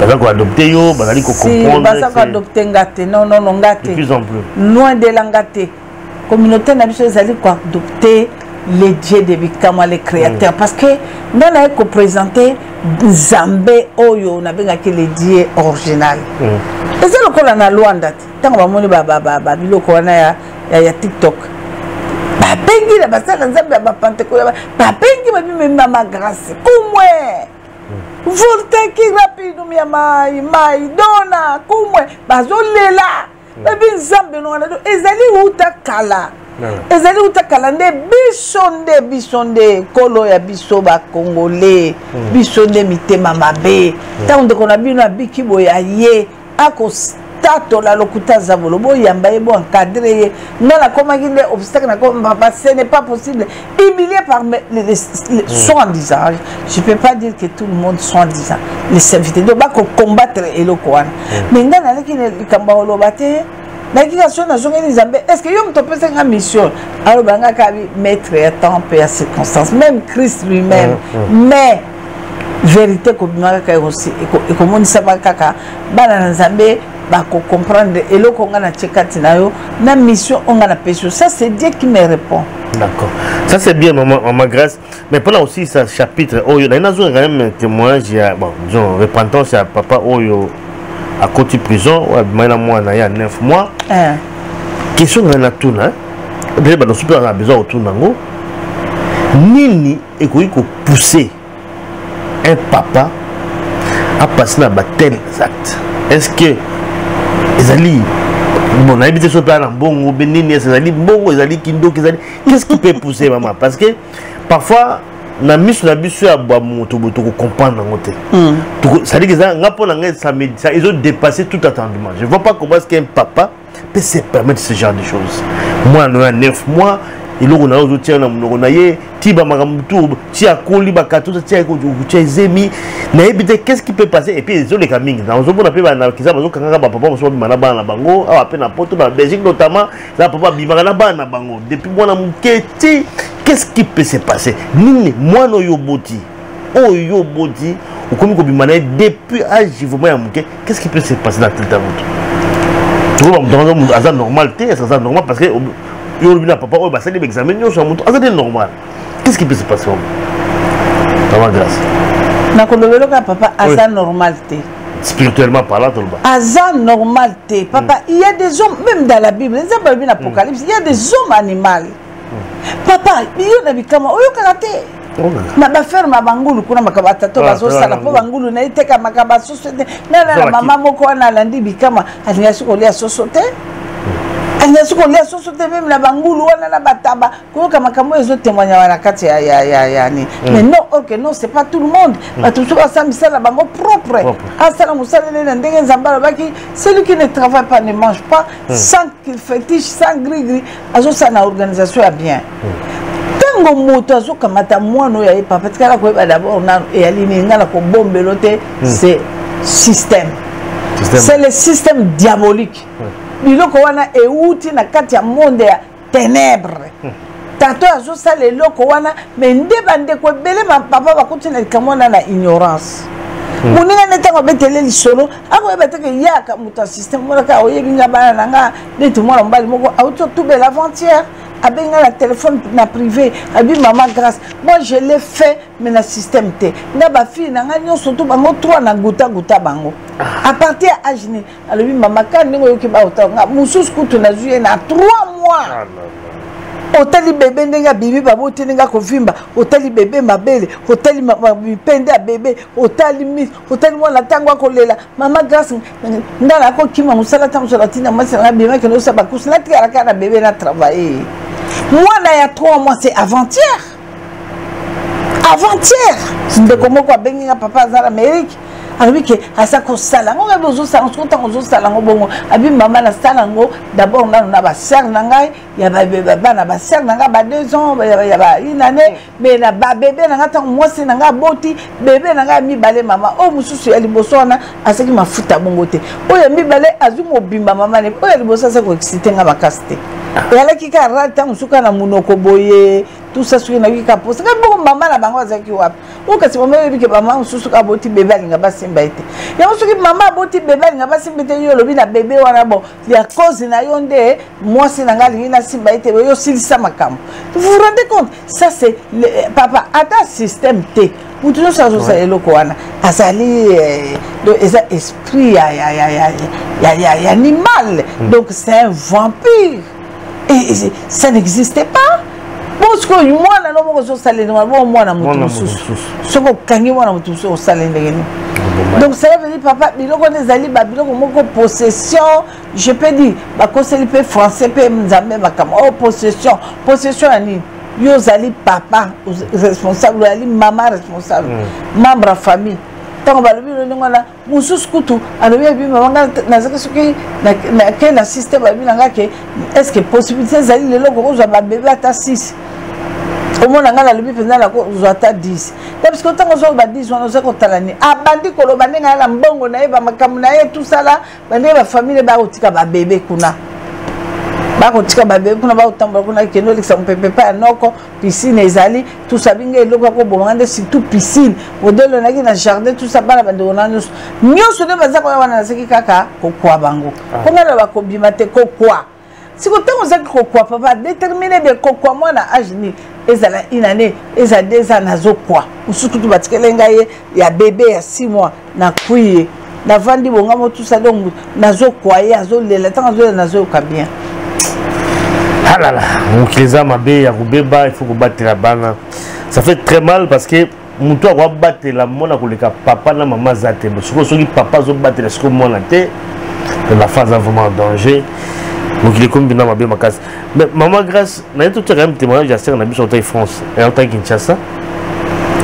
baza koadopter yo, bazali kocomprendre. Baza koadopter nga te, non, non, non, nga te. De plus en plus. Loin de la nga te. Communauté na biso ezali koadopter le Dieu de bikamwa, le créateur, parce que nga naye koprésente Nzambe oyo nabengaki le Dieu original. Eza lokola na Lwanda te, ntango bamoni babiloko wana ya TikTok, babengi na basala Nzambe ya bapantekola, babengi babimemi mama Grâce kumwe volteki rapidum ya mai mai dona kumwe, bazolela babi Nzambe no wana. Ezali wuta kala, ezali wuta kala. Nde biso, nde biso, nde nkolo ya biso Bakongole, biso nde mitema mabe. Ntango ndeko na bino abiki boye, aye akostatola lokuta zabolo, boyamba ye, boencadre ye. Nga nakomaki nde obstacle, nakoma papa, ce n'est pas possible, humilié par les soi-disant, je peux pas dire que tout le monde, soi-disant les serviteurs. Donc bakocombattre eloko wana, mais nga naleki likambo ya koloba te. Nayaki kaka so nazongeli Nzambe. Est ce que yo moto opesaki nga mission? Aloba nga kaka maître ya temps mpe ya circonstance, même Christ lui-même. Mais vérité kobima kaka, ekomonisama kaka. Bana na Nzambe bakocomprendre eloko nga natie kati na yo, na mission oyo nga napesi yo. Ça, c'est Dieu qui me répond. D'accord, ça c'est bien, maman, maman Grâce. Mais pendant aussi ça chapitre oyo naye nazonga quand même témoignage ya, bon, disons repentance ya papa oyo akoti prison, oyo abimaki na mwana ya 9 mois. Question ngai natuna, peut-être bato mosusu mpe na besoin kotuna yango: nini ekoki kopousser un papa apasser na batels actes? Est ce que ezali, bon, nayebi te, so mpe na mbongo be nini, ese ezali mbongo, ezali kindoki, ezali, qu'est ce qui peut pousser, mama? Parce que parfois na miso na biso ya bamoto boye, tokocomprendre yango te. C'est-à-dire que eza nga, mpo na ngai, ça ezodépasser tout attendement. Je vois pas comment est-ce qu'un papa peut se permettre ce genre de choses. Mwana ya 9 mois, eloko na yo ozotia na monoko na ye, ti bamakambo tu ti akoli bakato, ti kotia ezemi, nayebi te qu'est ce qui peut passer. Et puis ezoleka mingi, ozomona mpe banakisa bazokangaka bapapa mosusu babima na bana na bango awa mpe na Poto, na Belgique notamment, eza papa abimaka na bana na bango depuis mwana moke ti. Qu'est ce qui peut se passer? Nini mwana oyo oboti? oyo yo oboti, okomi kobima na ye depuis âge vraiment ya moke. Qu'est-ce qui peut se passer na tete ya moto? Tokoloba moto yango aza normal te. Aza normal parce que yo olobi na papa oyo basali baexamen nyonso ya moto aza te normal. Qu'est-ce qui peut se passer, mama Grâce? Nakolobela kaka, papa, aza normal te. Spirituellement parlant, toloba. Aza normal te, papa. Il y a des hommes, même dans la Bible, Nzambe alobi na Apocalypse, il y a des hommes animaux, papa. Yo na bikama oyokaka te na baferme ya bangulu kuna, makambo batata bazosala mpo bangulu na ye tekamaka basoso te. Nana na mama moko wana alandi bikama, alingaki kolia soso te, alingaki kolia soso te, même na bangulu wana na bataba. Koyoka makambo oyo ezotémoignaka na kati ya nini. Mais non, ok, non, c'est pas tout le monde. Bato mosusu basala misala bango propre, asala mosala nde na ndenge Nzambe alobaki: celui qui ne travaille pas ne mange pas. Sans fétiche, sans grigri, azosala na organisation ya bien. Ntango moto azokamata mwana oyo aye, papa, tikala koyeba d'abord nano eyali nini. Ngai na kobombelo te, c'est système, c'est le système diabolique. Biloko wana euti na kati ya monde ya ténèbre. Tata azosala eloko wana, mais nde bandeko ebele, bapapa bakuti na likambo wana na ignorance. Moninga nde ntango abetele lisolo, akoyeba teke yaka moto ya système monaka. Oyebi nga, bana na nga, neti mwana mobali moko auti otubela avant-hier, abengi nga na téléphone na privé, abi: "Mama Grâce, moi je l'ai fait, mais na système te. Nga bafille na nga nyonso to bango trois na guta guta bango à partir ya âge nini?" Alobi: "Mama, ka ndenge oyoki baota nga mosusu kutu nazwi ye na 3 mois. Otali bebe ndenge abimi, baboti ndenge akovimba, otali bebe mabele, otali mipende ya bebe, otali mis, otali mwana ntango akolela. Mama Grâce, nga nakokima mosala, ntango mosala ntina mwasi nanga abimaki, nosala bakusi, natikala kaka na bebe na travaille. Mwana ya 3 mois, c'est avant-hier, avant-hier." Ndeko moko abengi nga, papa, aza na Amérique, alobi ke aza kosala yango. Ngai ozosala soki ntango ozosala yango bongo? Abi: "Mama, nasala yango d'abord nano na basœur na ngai ya bana, basœur na ngai ba 2 ans, ya ba une année, mais na babebe na ngai, ntango mwasi na ngai aboti bebe na ngai ya mibale, mama, oyo mosusu ya liboso wana azalaki mafuta bongo te, oyo ya mibale azwi mobimba, mama, ne oyo ya liboso aza koexciter nga makasi te, eyalaki kaka rare, ntango mosusu kaka na monoko boye, tout ça. Soki nayoki kaka posa ngai bongo, mama na bango azalaki wapi oyo?" Kasi mama, oyebi ke bamama mosusu kaka aboti bebe, alinga basimba ye te. Yango soki mama aboti bebe, alinga basimba te, yo olobi na bebe wana: "Bon, ya cause na yo nde mwasi na ngai alingi nasimba ye te." Yo osilisa makambo. Vous vous rendez compte? Ça c'est papa, ata système te, motu nyonso azosala eloko wana azali, donc eza esprit ya animal. Donc c'est un vampire et ça n'existait pas. Bon, sikoyo mwana no moko ozosala ndenge wana, bongo mwana motu mosusu, soki okangi mwana motu mosusu, osala ndenge nini? Donc cela veut dire, papa, biloko wana ezali babiloko moko possession, je peux dire. Bakoseli mpe français mpe Nzambe makambo oyo. Possession, possession ya nini? Yo ozali papa responsable, ozali mama responsable, membre ya famille. Ntango balobi ndenge wana, mosusu kutu alobi: "Ebi mama, nga nazalaki soki nake na système, balobi na nga ke est ce que possibilité ezali lelo kokozwa babebe ata 6? Omona ngai nalobi mpenza nakozwa ata 10 te, parce que ntango ozoloba 10 wana, oza kotala nini?" Abandi koloba ndenge aya na mbongo na ye, bamakambo na ye, tusala bandenge bafamille bakotika babebe kuna, bakotika babebe kuna, bakotambola kuna, kende olekisa mopepe epai ya noko, piscine ezali, tusa binga eloko ya kobomanga nde surtout piscine modele onaki na jardin, tusa bana bandeko na nyonso nyonso nde baza koya wana. Nazalaki kaka kokwa bango mpo ngai na bakobima te, kokwa. Siko ntango ozalaki kokwa, papa, détermine bien kokwa mwana âge nini, ezala une année, ezala 2 ans, nazokwa. Mosusu kutu batikeli ngai ye ya bebe ya 6 mois, nakwi ye, navandi bonga motusa, donc nazokwa ye, azolela. Ntango azolela, nazoyoka bien. Alala, mokili eza mabe ya kobeba. Il faut kobatela bana. Ça fait très mal parce que moto akoabatela mwana koleka papa na mama aza te. Sikoyo soki papa azobatela sikoyo mwana te, l'enfant aza vraiment en danger. Mokili ekomi mpena mabe makasi. Mais mama Grâce, naye totiaka ye témoignage ya sœur na biso otaki France, otaki Kinshasa.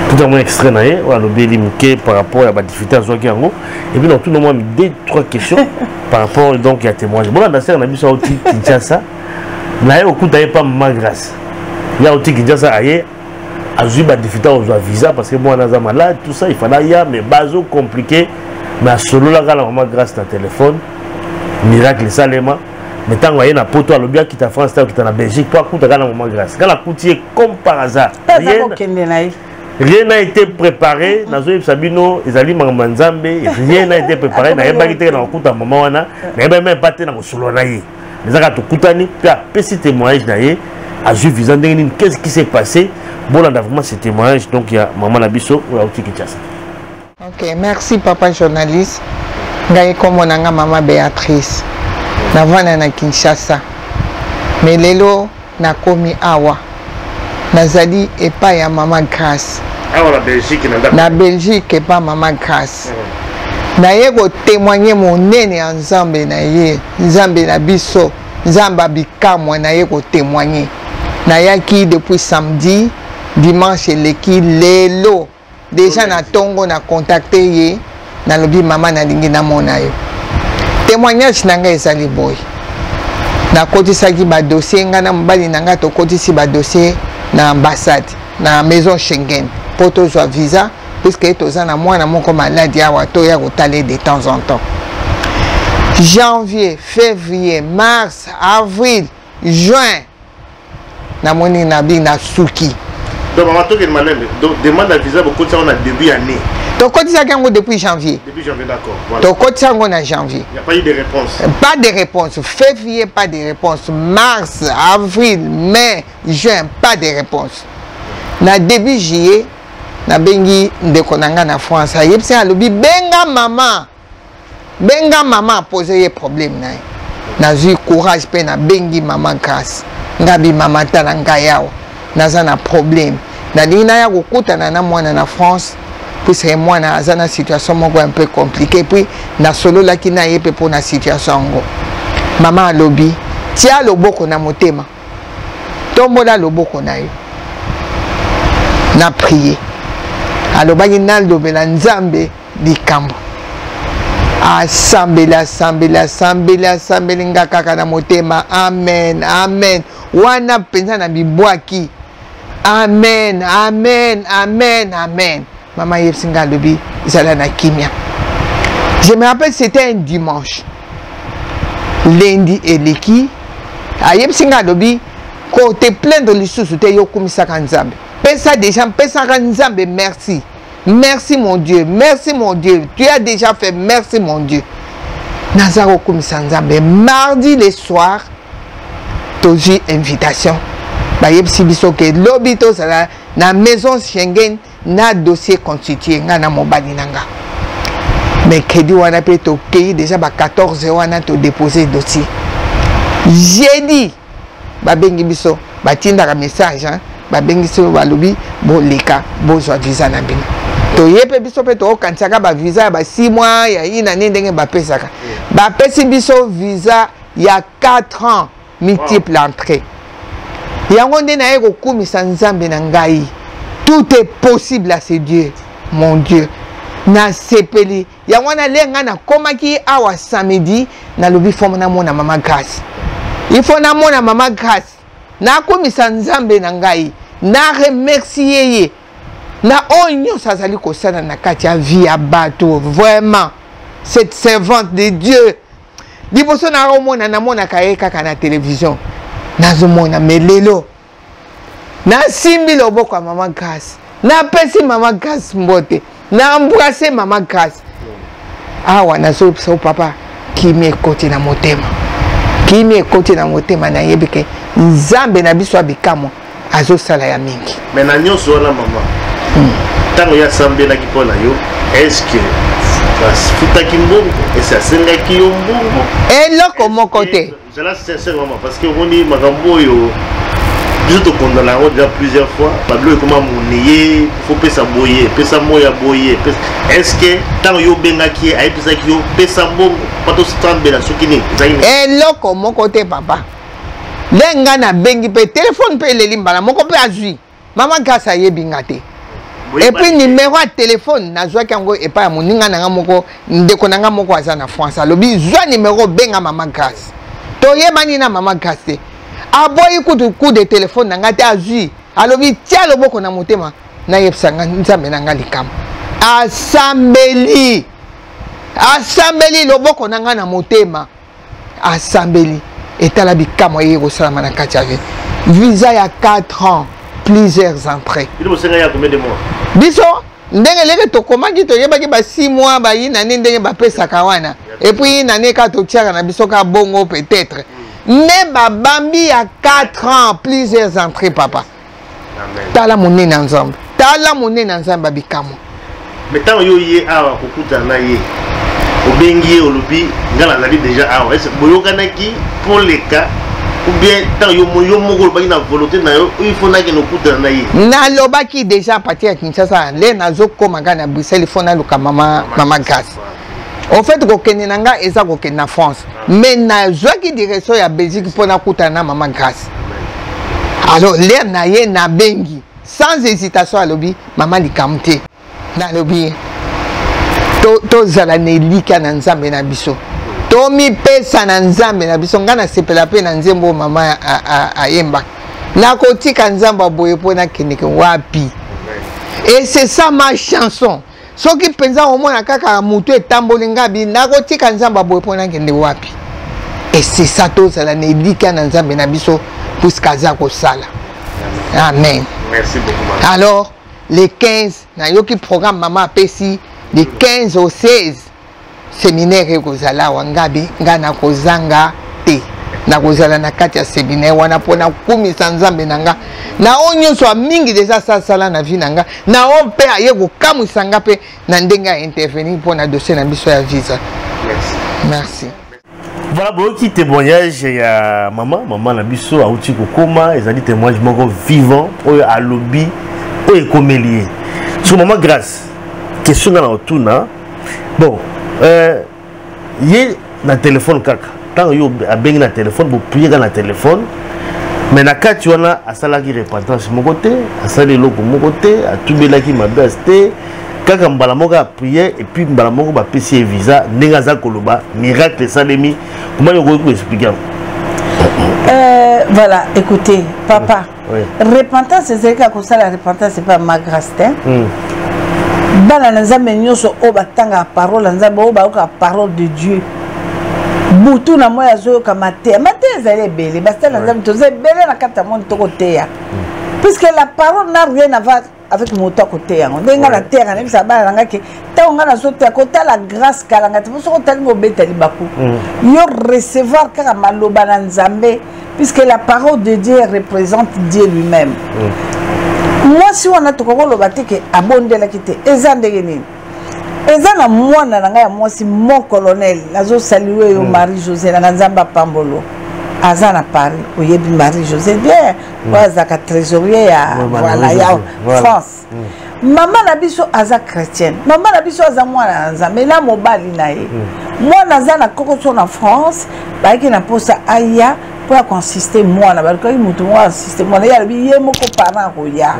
Tout mwa extrait na ye oyo alobeli moke par rapport ya badifficulté azwaki yango, et puis natuna mwa deux trois questions par rapport donc ya témoignage. Bolanda sœur na biso auti Kinshasa, naye kokuta ye pa mama Grâce. Ye auti Kinshasa, aye azwi badifficulté akozwa visa parce que mwana aza malade, tout ça, il fallait aya, mais bazo compliqué. Mais asololaka na mama Grâce na téléphone, miracle esalema. Mais ntango aye na Poto, alobi akita France te, akita na Belgique mpo akutaka na mama Grâce. Kala akuti ye comme par hasard. Okende na ye. Rien n'a été préparé. Nazoyebisa bino ezali makambo ya Nzambe. Rien n'a été préparé. Nayebaki te na kokuta mama wana. Nayebaki même pas te na kosolola na ye. Ezaka tokutani mpe apesi témoignage na ye. Azwi visa ndenge nini? Qu'est-ce qui s'est passé? Bolanda vraiment ce témoignage donc ya mama na biso oyo auti Kinshasa. Ok, merci papa journaliste. Ngai kombo na nga mama Beatrice. Navanda na Kinshasa. Mais lelo nakomi awa. Nazali epai ya mama Grace. Awa na Belgique na ndako. Na Belgique epai mama Grace. Naye ko témoigner monene ya Nzambe na ye, Nzambe na biso, Nzambe abikamwa naye ko témoigner. Nayaki depuis samedi, dimanche eleki lelo. Deja na tongo na contacte ye, nalobi mama nalingi namona yo. Témoignage na ngai ezali boye. Nakotisaki ba dossier, ngai na mobali na ngai tokotisi ba dossier na ambassade, na maison Schengen po tozwa visa, puisque toza na mwana moko malade awa, toya kotala de temps en temps. Janvier, février, mars, avril, juin, namoni nabi nasuki. Donc maman tokende malembe. Donc demande ya visa bokotisa yango na début année. Tokotisaki yango depuis janvier. Depuis janvier, d'accord. Voilà. Tokotisa yango na janvier. Il n'y a pas eu de réponse. Pas de réponse. Février, pas de réponse. Mars, avril, mai, juin, pas de réponse. Na début juillet, nabengi ndeko na nga na France. Ayebisi alobi benga mama. Benga mama apose ye problème na ye. Nazwi courage mpe nabengi mama Grace. Ngabi mama tala ngai awa naza na problème, nalingi naya kokutana na mwana na France, puisque mwana aza na situation moko un peu compliquée, puis nasololaki na ye mpe mpo na situation yango. Mama alobi tia loboko na motema, tombola loboko na yo na prier. Alobaki nalobela Nzambe likambo. Asambeli, asambeli, asambeli, asambeli nga kaka na motema amen, amen. Wana mpenza na mibwaki amen, amen, amen, amen. Mama yebisi nga alobi zala na kimia. Je me rappelle c'était un dimanche, lundi eleki, ayebisi nga alobi ko te plaindre lisusu te, yo okumisaka Nzambe, pesa déjà, pesaka Nzambe merci. Merci mon Dieu, merci mon Dieu, tu as déjà fait, merci mon Dieu. Naza kokumisa Nzambe. Mardi le soir, tozwi invitation. Bayebisi biso ke lobi tozala na maison Schengen na dossier constitué nga na mobali na nga. Mercredi wana pe tokei déjà ba 14 wana to déposer dossier. Jeudi babengi biso, batindaka message, hein? Babengi biso balobi boleka bozwa visa na bino. Toye pe biso pe tokokanisaka ba visa ya ba 6 mois ya ina ne ndenge bapesaka. Bapesi biso visa ya 4 ans multiple entrée. Yango nde naye kokumisa Nzambe na ngai. Tout est possible à ce Dieu, mon Dieu. Nasepeli. Yango wana le ngai nakomaki awa samedi, nalobi fo namona mama Grace. Il faut namona mama Grace. Nakumisa Nzambe na ngai, na remercier ye na oyo nyonso azali kosala na kati ya vie ya bato. Vraiment, cette servante de Dieu, liboso na omona, namonaka ye kaka na télévision, nazomona, mais lelo nasimbi loboko ya mama Grace, napesi mama Grace mbote, na embrasse mama Grace. Awa nazoyebisa yo papa, kimia ekoti na motema, kimia ekoti na motema. Nayebi ke Nzambe na biso abikamwa azosala ya mingi. Mais na nyonso wana mama, ntango ye asambelaki mpo na yo, est-ce que afutaki mbongo? Est-ce asengaki yo mbongo? Eloko moko te. Zala sincère maman, parce que omoni makambo oyo biso tokondana yango déjà plusieurs fois, babilo ekoma moneye, faut pesa boye, pesa moya boye, pesa. Est-ce que ntango yo obengaki ye, ayebisaki yo pesa mbongo mpo tosambela soki nini? Ezalaki nini? Eloko moko te papa. Nde nga nabengi mpe telefone mpe eleli mbala moko mpe azwi. Mama Grace ayebi nga te. Et puis numéro ya téléphone nazwaki yango epai ya moninga na nga moko, ndeko na nga moko aza na France, alobi zwa numéro benga mama Grace. Toyebani na mama Grace te. Aboyi kutu coup de téléphone na nga te, azwi. Alobi tia loboko na motema nayebisa nga Nzambe na nga likambo. Asambeli. Asambeli loboko na nga na motema. Asambeli etala bikamwa ye kosalama na kati ya vie. Visa ya 4 ans, plusieurs entrées. Bino bosenga ya combien de mois? Biso ndenge leke tokomaki, toyebaki ba 6 mois ba une année ndenge bapesaka wana, et puis une année kaka totiaka na biso kaka bongo peut-être, mais babambi ya 4 ans, plusieurs entrées, papa. Tala monene ya Nzambe, tala monene ya Nzambe abikamwa. Mais ntango yo ye awa kokutana na ye, obengi ye, olobi nga nazali déjà awa, est boyokanaki mpo leka ou bien ntango yo moko olobaki na volonté na yo, il faut nakende okutana na ye? Nalobaki déjà à partir ya Kinshasa, nde nazokóma ngai na Bruxelles, il faut naluka mama Grâce. Au fait, kokende na ngai eza kokende na France, mais nazwaki direction ya Belgique mpo nakutana na mama Grâce. Alors l'heure na ye nabengi, sans hésitation alobi: "Mama, likambo te." Nalobi tozala na elikya na Nzambe na biso, tomipesa na Nzambe na biso. Ngai nasepela mpe na nzembo oyo mama ayembaka: "Nakotika Nzambe aboye mpo nakendeke wapi?" Et c'est ça ma chanson. Soki mpenza omona kaka motu etamboli ngabi: "Nakotika Nzambe aboye mpo nakende wapi?" Et c'est ça, tozala na elikya na Nzambe na biso puisque aza kosala. Amen. Merci beaucoup, mama. Alors le 15, nayoki programme mama apesi, le 15 au 16, séminaire ekozala awa. Ngabi ngai nakozanga te, nakozala na kati ya séminaire wana mpo nakumisa Nzambe na nga na oyo nyonso ya mingi deja asalasala na vie na nga, na oyo mpe aye kokamwisa nga mpe na ndenge ya intervenir mpo na dossier na biso ya visa. Merci. Merci. Voilà, boyoki témoignage ya mama na biso auti kokoma. Ezali témoignage moko vivant oyo alobi oyo ekomeli ye. So mama Grâce, question nga na otuna, bon, ye na telefone kaka, ntango yo abengi na telefone, boprier kaka na telefone, mais na kati wana asalaki repentance moko te, asali eloko moko te, atubelaki mabe te, kaka mbala moko ya prière et puis mbala moko bapesi ye visa. Ndenge aza koloba, miracle esalemi. Comment yo okoki koexpliquer yango? Voilà, écoutez, papa. Oui. Repentance ezali kaka kosala repentance epa ma Grâce te. Bana na Nzambe nyonso oyo batangaka parole ya Nzambe, oyo bayokaka parole de Dieu butu na moi, azoyoka mateya. Mateya ezali ebele, basala na Nzambe toza ebele na kati ya monde tokoteya, puisque la parole n'a rien à voir avec moto akoteya yango. Ndenge ngai nateyaka, nayebisaka bana na ngai ke ntango ngai nazoteya, kotala Grâce Kalanga te, po soki otali ngo obeta libaku. Yo recevoir kaka maloba na Nzambe, puisque la parole de Dieu représente Dieu lui-même. Mwasi wana tokoki koloba te ke abondelaki te. Eza ndenge nini? Eza na mwana na ngai ya mwasi, mon colonel, nazosaluer yo. Marie José na ngai, Nzambe apambolo, aza na Paris. Oyebi Marie José bien, oyo azalaka trésorier ya voilà, ya France. Mama na biso aza chrétienne, mama na biso aza mwana na Nzambe na mobali na ye. Mwana aza na kokoso na France, bayaki na mposa aya mpo ya koassister mwana. Balukaki motu moko assister mwana, ye alobi ye moko parent akoya.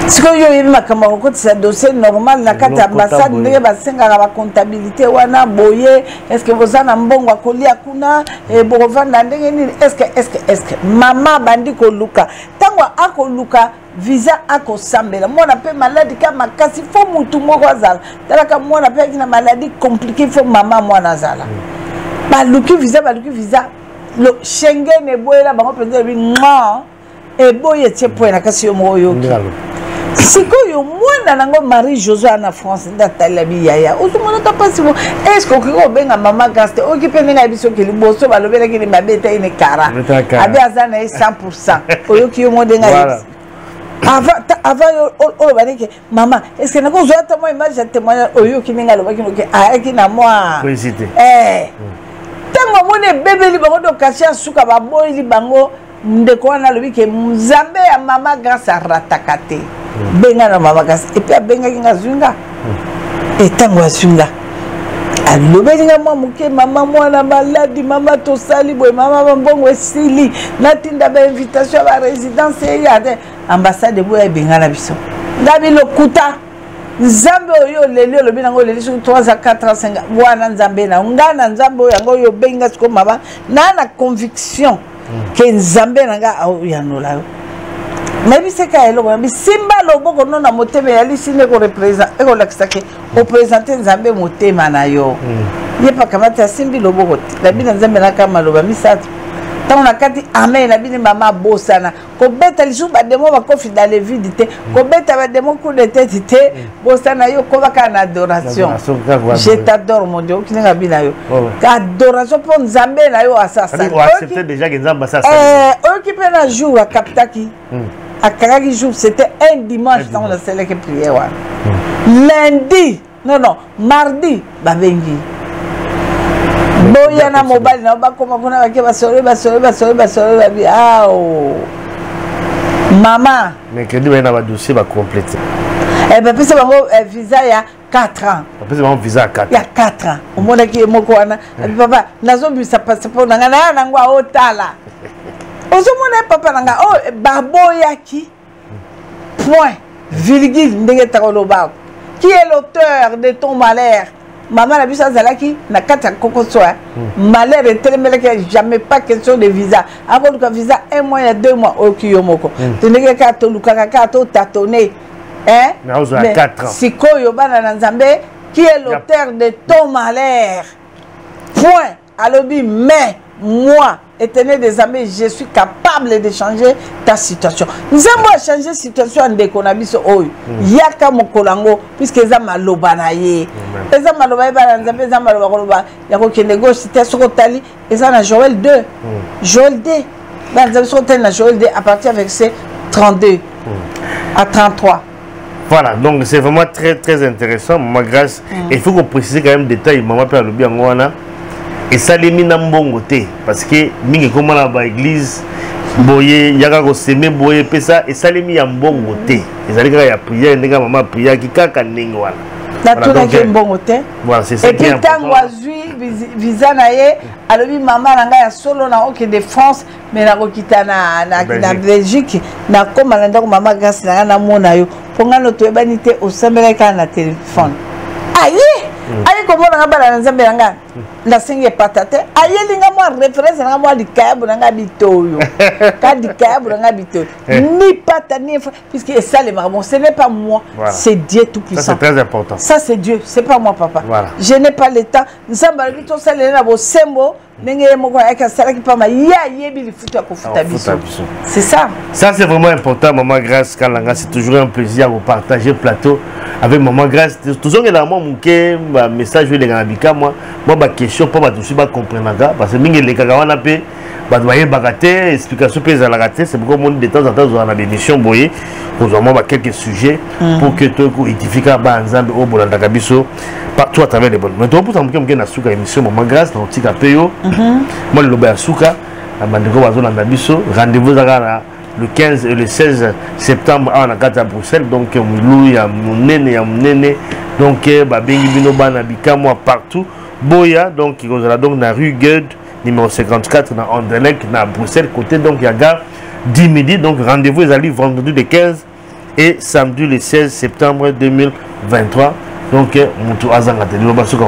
Sikoyo yo oyebi makambo ya kokotisa dossier normal na kati ya ambassade, ndenge basengaka bacomptabilité wana boye, est-ce boza na mbongo ya kolia kuna, bokovanda ndenge nini, est-ce est-ce est-ce mama abandi koluka. Ntango akoluka visa, akosambela, mwana mpe maladi ka makasi, faut mutu moko azala. Talaka, mwana mpe aki na maladie compliqué, faut mama mwana azala. Baluki visa, baluki visa, Schengen eboyela bango mpenza, ebi non, eboyi, etie point na kasi. Yo moko oyoki. Sikoyo mwana nango Marie José ana France nde atalela biyaya, ozomonaka mpasi bo. Est-ce okoki kobenga mama Grâce te? Oyoki mpe ndenge ayebi soki liboso balobelaki ni mabe ete ine kara abe aza na ye 100. Oyoki yo mo ndenge ayebisi avant yo oloba ndenge: "Mama, est ce que nakozwa ata mwa image ya témoignage?" Oyoki ndenge alobaki noki ayaki na mwa ntango amoni ebebeli bango, do kasi ya suka baboyeli bango. Ndeko wana alobi ke Nzambe ya mama Grâce arataka te, benga na mama Grâce. Et puis abengaki nga, azwi nga. Etango azwi nga, alobeli nga mwa moke: "Mama, mwana maladi, mama, tosali boye, mama, mbongo esili, natinda bainvitation ya barésidence eya te, ambassade eboya, ebenga na biso." Ngabi: "Lokuta! Nzambe oyo oleli, olobi nango, oleli soki 3 a 4 a 5 wana, Nzambe na nga na Nzambe oyo yango oyo obengi nga sikoyo, mama, naa na conviction ke Nzambe na nga aoyanola yo." Nayebisaka eloko na bisimba loboko no na motema, eyalisi nde ekolakisa ke oprésenter Nzambe motema na yo. Ye pakamati asimbi loboko te, nabi na Nzambe naka maloba misato. Ntango nakati amen na bini, mama abosana kobeta lisusu bademo bakofi dans le vide te, kobeta bademo coup de tête te. Bosana yo, koba kaka na adoration. Je t'adore, mon Dieu. Okinenga bi na yo adoration mpo Nzambe na yo asasali. Oyoki mpe na jour akaptaki, akangaki jour, c'était un dimanche. Ntango nasalaki prière wana, lundi, non, non, mardi, babengi boya na mobali na yo, bakoma kuna, bake, basolo, basolo, basolo, basolo, babi ao mama. Mercredi baye na badossier bacomplete. Bapesa bango visa ya 4 ans. Bapesa bango visa ya 4. Ya 4 ans. Omonaki ye moko wana, abi papa, nazobimisa passeport na ngai, naya nango, aotala, ozomona ye papa na ngai oyo baboyaki, point virgule. Ndenge taka olobaka, qui est l'auteur de ton malheur? Mama na biso azalaki na kati ya kokoso, malheur etelemelaki, jamais pas question de visa. Akoluka visa un mois ya 2 mois, oyoki yo moko. Tondenge kaka tolukaka kaka totatone. Sikoyo bana na Nzambe, qui est l'auteur de ton malheur? Point. Alobi, mais moi, Éternel des armées, je suis capable de changer ta situation. Nzambe achanger situation ya ndeko na biso oyo. Yaka mokolo yango, puisque eza maloba na ye, eza maloba ye, bana Nzambe, eza maloba koloba ya kokende gauche te. Soki otali, eza na Joel 2, Joel 2, bana Nzambe, soki otali na Joel 2 à partir verset 32 à 33. Voilà, donc c'est vraiment très très intéressant, Maman Grâce. Il faut qu'on précise quand même détail, Maman Père alobi yango wana. Esalemi na mbongo te, parce que mingi ekoma na baéglise boye, yaka kosemer boye, epesa. Esalemi ya mbongo te, ezali kaka ya prière, ndenge mama priaki kaka ndenge wana. Natunaki mbongo te. Voilà, c'est ça. Et puis ntango azwi visa na ye, alobi mama na ngai ya solo, na okende France, mais nakokita na Belgique, nakóma na ndako mama Grâce na ngai, namona yo, mpo ngai no toyebani te, osambelaki kaka na telefone. Aye, aye komona nga, bana na Nzambe na ngai, nasengi epata te, ayeli nga mwa référence na nga, mwa likayabu na nga bitoyo, ka likayabu na nga bitoyo, ni pata ni, puisque esalemaka. Bon, ce n'est pas moi, voilà. C'est Dieu tout puissant. Ça, c'est très important. Ça, c'est Dieu, c'est pas moi, papa, voilà. Je n'ai pas le temps. Nzambe alobi tosalela na bosembo, ndenge ye moko ayaki asalaki pamba, ye ayebi lifutu ya kofuta biso, c'est ça. Ça, c'est vraiment important, Maman Grâce Kalanga. C'est toujours un plaisir de partager plateau avec Maman Grâce. Tozongela mwa moke bamessage oyo elekaka na bikamwa, mwa baquestion mpo bato mosusu bacomprenaka, parce que mingi elekaka wana mpe bato bayebaka te, explication mpe ezalaka te. C'est pourquoi omoni de temps en temps ozwaka na bémission boye, kozwa mwa baquelques sujets pour que tokoédifika bana Nzambe oyo bolandaka biso partout à travers le monde. Mais tokopusa moke moke na suka émission, Mama Grâce, na otika mpe yo mwa liloba ya suka na bandeko bazolanda biso. Rendez-vous ezaka na le 15 et le 16 septembre awa na kati ya Bruxelles, donc molulu ya monene ya monene. Donc babengi bino bana bikamwa partout, boya. Donc ekozala donc na rue Guede numéro 54 na Anderlecht, na Bruxelles, côté donc ya gare 10 midi. Donc rendez-vous ezali vendredi le 15 et samedi le 16 septembre 2023. Donc moto azanga te. Liloba suka?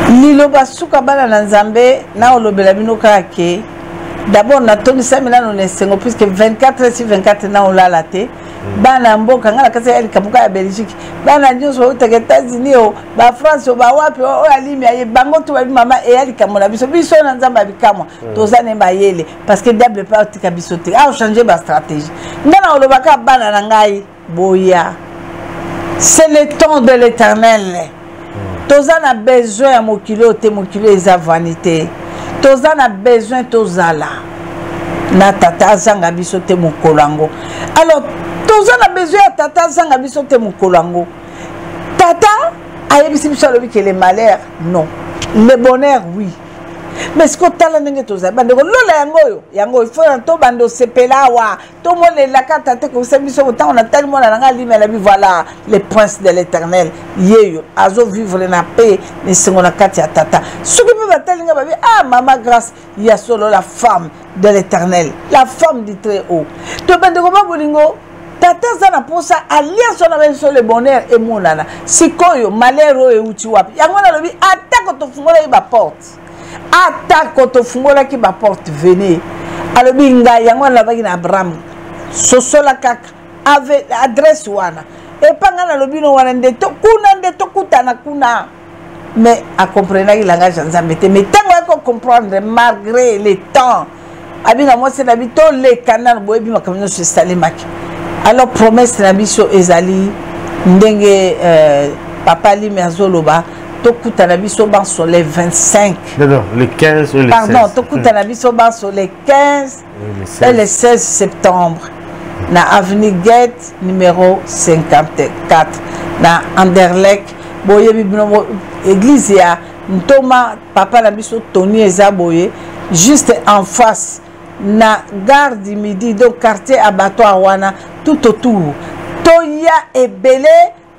Liloba suka, bana na Nzambe, na olobela bino kaka ke d'abord natondisami nano na esengo, puisque 24 sur 24 na olala te. Bana ya mboka ngai na kati ya likambo ya Belgique, bana nyonso bautaka États-Unis, o bafrance, o bawapi, oyo alimi aye, bango to babi mama eya likambo na biso, biso na Nzambe ya bikamwa, toza ne mayele, parce que diable mpe atika biso te, aochange bastratégie. Ngai na olobaka, bana na ngai, boya, c'est le temps de l'Éternel. Toza na besoin ya mokili oyo te, mokili oyo eza vanité. Toza na besoin tozala na tata, azanga biso te mokolo yango. Alors toza na besoin ya tata, azanga biso te mokolo yango. Tata ayebisi biso, alobi ke le malheur non, le bonheur oui. Mais sikoyo tala ndenge tozali, bandeko, lola yango oyo, yango oyo faut tobanda osepela awa, tomonelaka tata ekokisa biso. Ntango natali mwana na ngai alimela bi, voilà le prince de l'Éternel, ye yo azovivre na paix, na esengo na kati ya tata. Soki mpe batali ngai, babi ah, mama Grâce ya solo, la femme de l'Éternel, la femme du très haut. To bandeko ba bolingo, tata aza na mposa alliance wana biso, le bonheur emonana. Sikoyo malheur oyo euti wapi? Yango nalobi, atako tofungolaki baporte, atako tofungolaki baporte, venez, alobi ngai. Yango wana nalobaki na Abraham, sosola kaka adresse wana epa ngai nalobi no wana nde kuna nde tokutana kuna. Mais acomprenaki langage ya Nzambe te. Mais ntango ayaki Comprendre malgré le temps, abi na mwasi na bi toleka nano, boyebi makambo nyonso esalemaki. Alors promesse na biso ezali ndenge papa Limi azoloba, tokutana biso banso le 25. Non, non, le 15 ou le Pardon, 16. Tokutana biso banso le 15 Oui, et le 16 septembre na avenue Gate numéro 54 na Anderlecht. Boyebi bino église ya ntoma papa na biso Tony eza boye juste en face na gare du Midi, donc quartier abattoir wana tout autour. Toya ebele,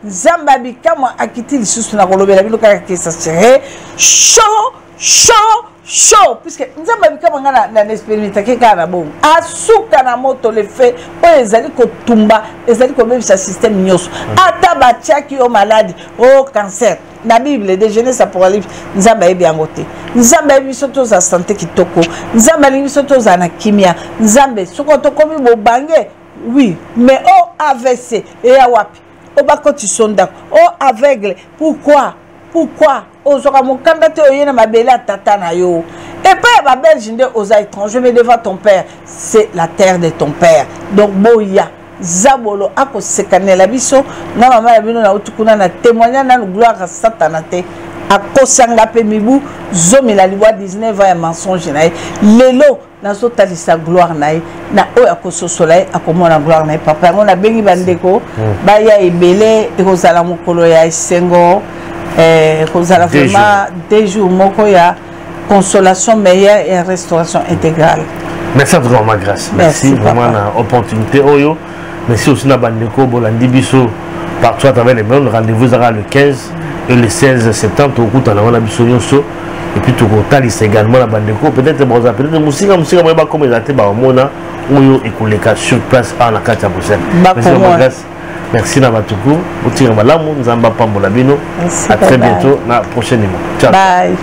Nzambe abikamwa akiti lisusu na kolobela bino kaka ke ça serait chaud, chaud, chaud, puisque Nzambe abikamwa nga na expérimentaki kaka na bongo asuka na moto le fait oyo ezali kotumba, ezali kobebisa système nyonso. Ata batiaki yo maladi o cancer na Bible de Genèse Apocalypse, Nzambe ayebi yango te. Nzambe ayebi biso tozala santé kitoko, Nzambe alingi biso tozala na kimia. Nzambe soki tokomi bobange, oui, mais o AVC eya wapi, o bakotisa ndako o aveugle, pourquoi? Pourquoi ozwaka mokanda te, oye na mabele ya tata na yo? Epai ya Babelge nde oza étranger, mais devant ton père, c'est la terre de ton père. Donc boya, zabolo akosekanela biso. Nga mama ya bino nauti kuna na témoigne nanu gloire ya Satana te. Akosanga mpe mibu 19, 19 ans ya mensonge na ye. Lelo nazotalisa gloire na ye, na oyo akososola ye akomona gloire na ye. Papa, yango nabengi bandeko baya ebele. Ekozala mokolo ya esengo, ekozala vraiment 2 jours moko ya consolation meilleure et restauration intégrale. Merci en tout cas, ma Grâce. Merci, merci vraiment na opportunité oyo. Merci aussi na bandeko bolandi biso partout à travers le monde. Rendez-vous sera le 15 et le 16 septembre, tokutana wana biso nyonso. Et puis tokotalisa également na bandeko, peut-être boza peut-être mosika mosika, boyeba koma eza te, baomona oyo ekoleka sur place awa na kati ya Bruxelles. Merci, ma Grâce. Merci na batuku botika malamu, Nzambe apambola bino. À très bientôt na prochaine numéro. Ciao. Bye.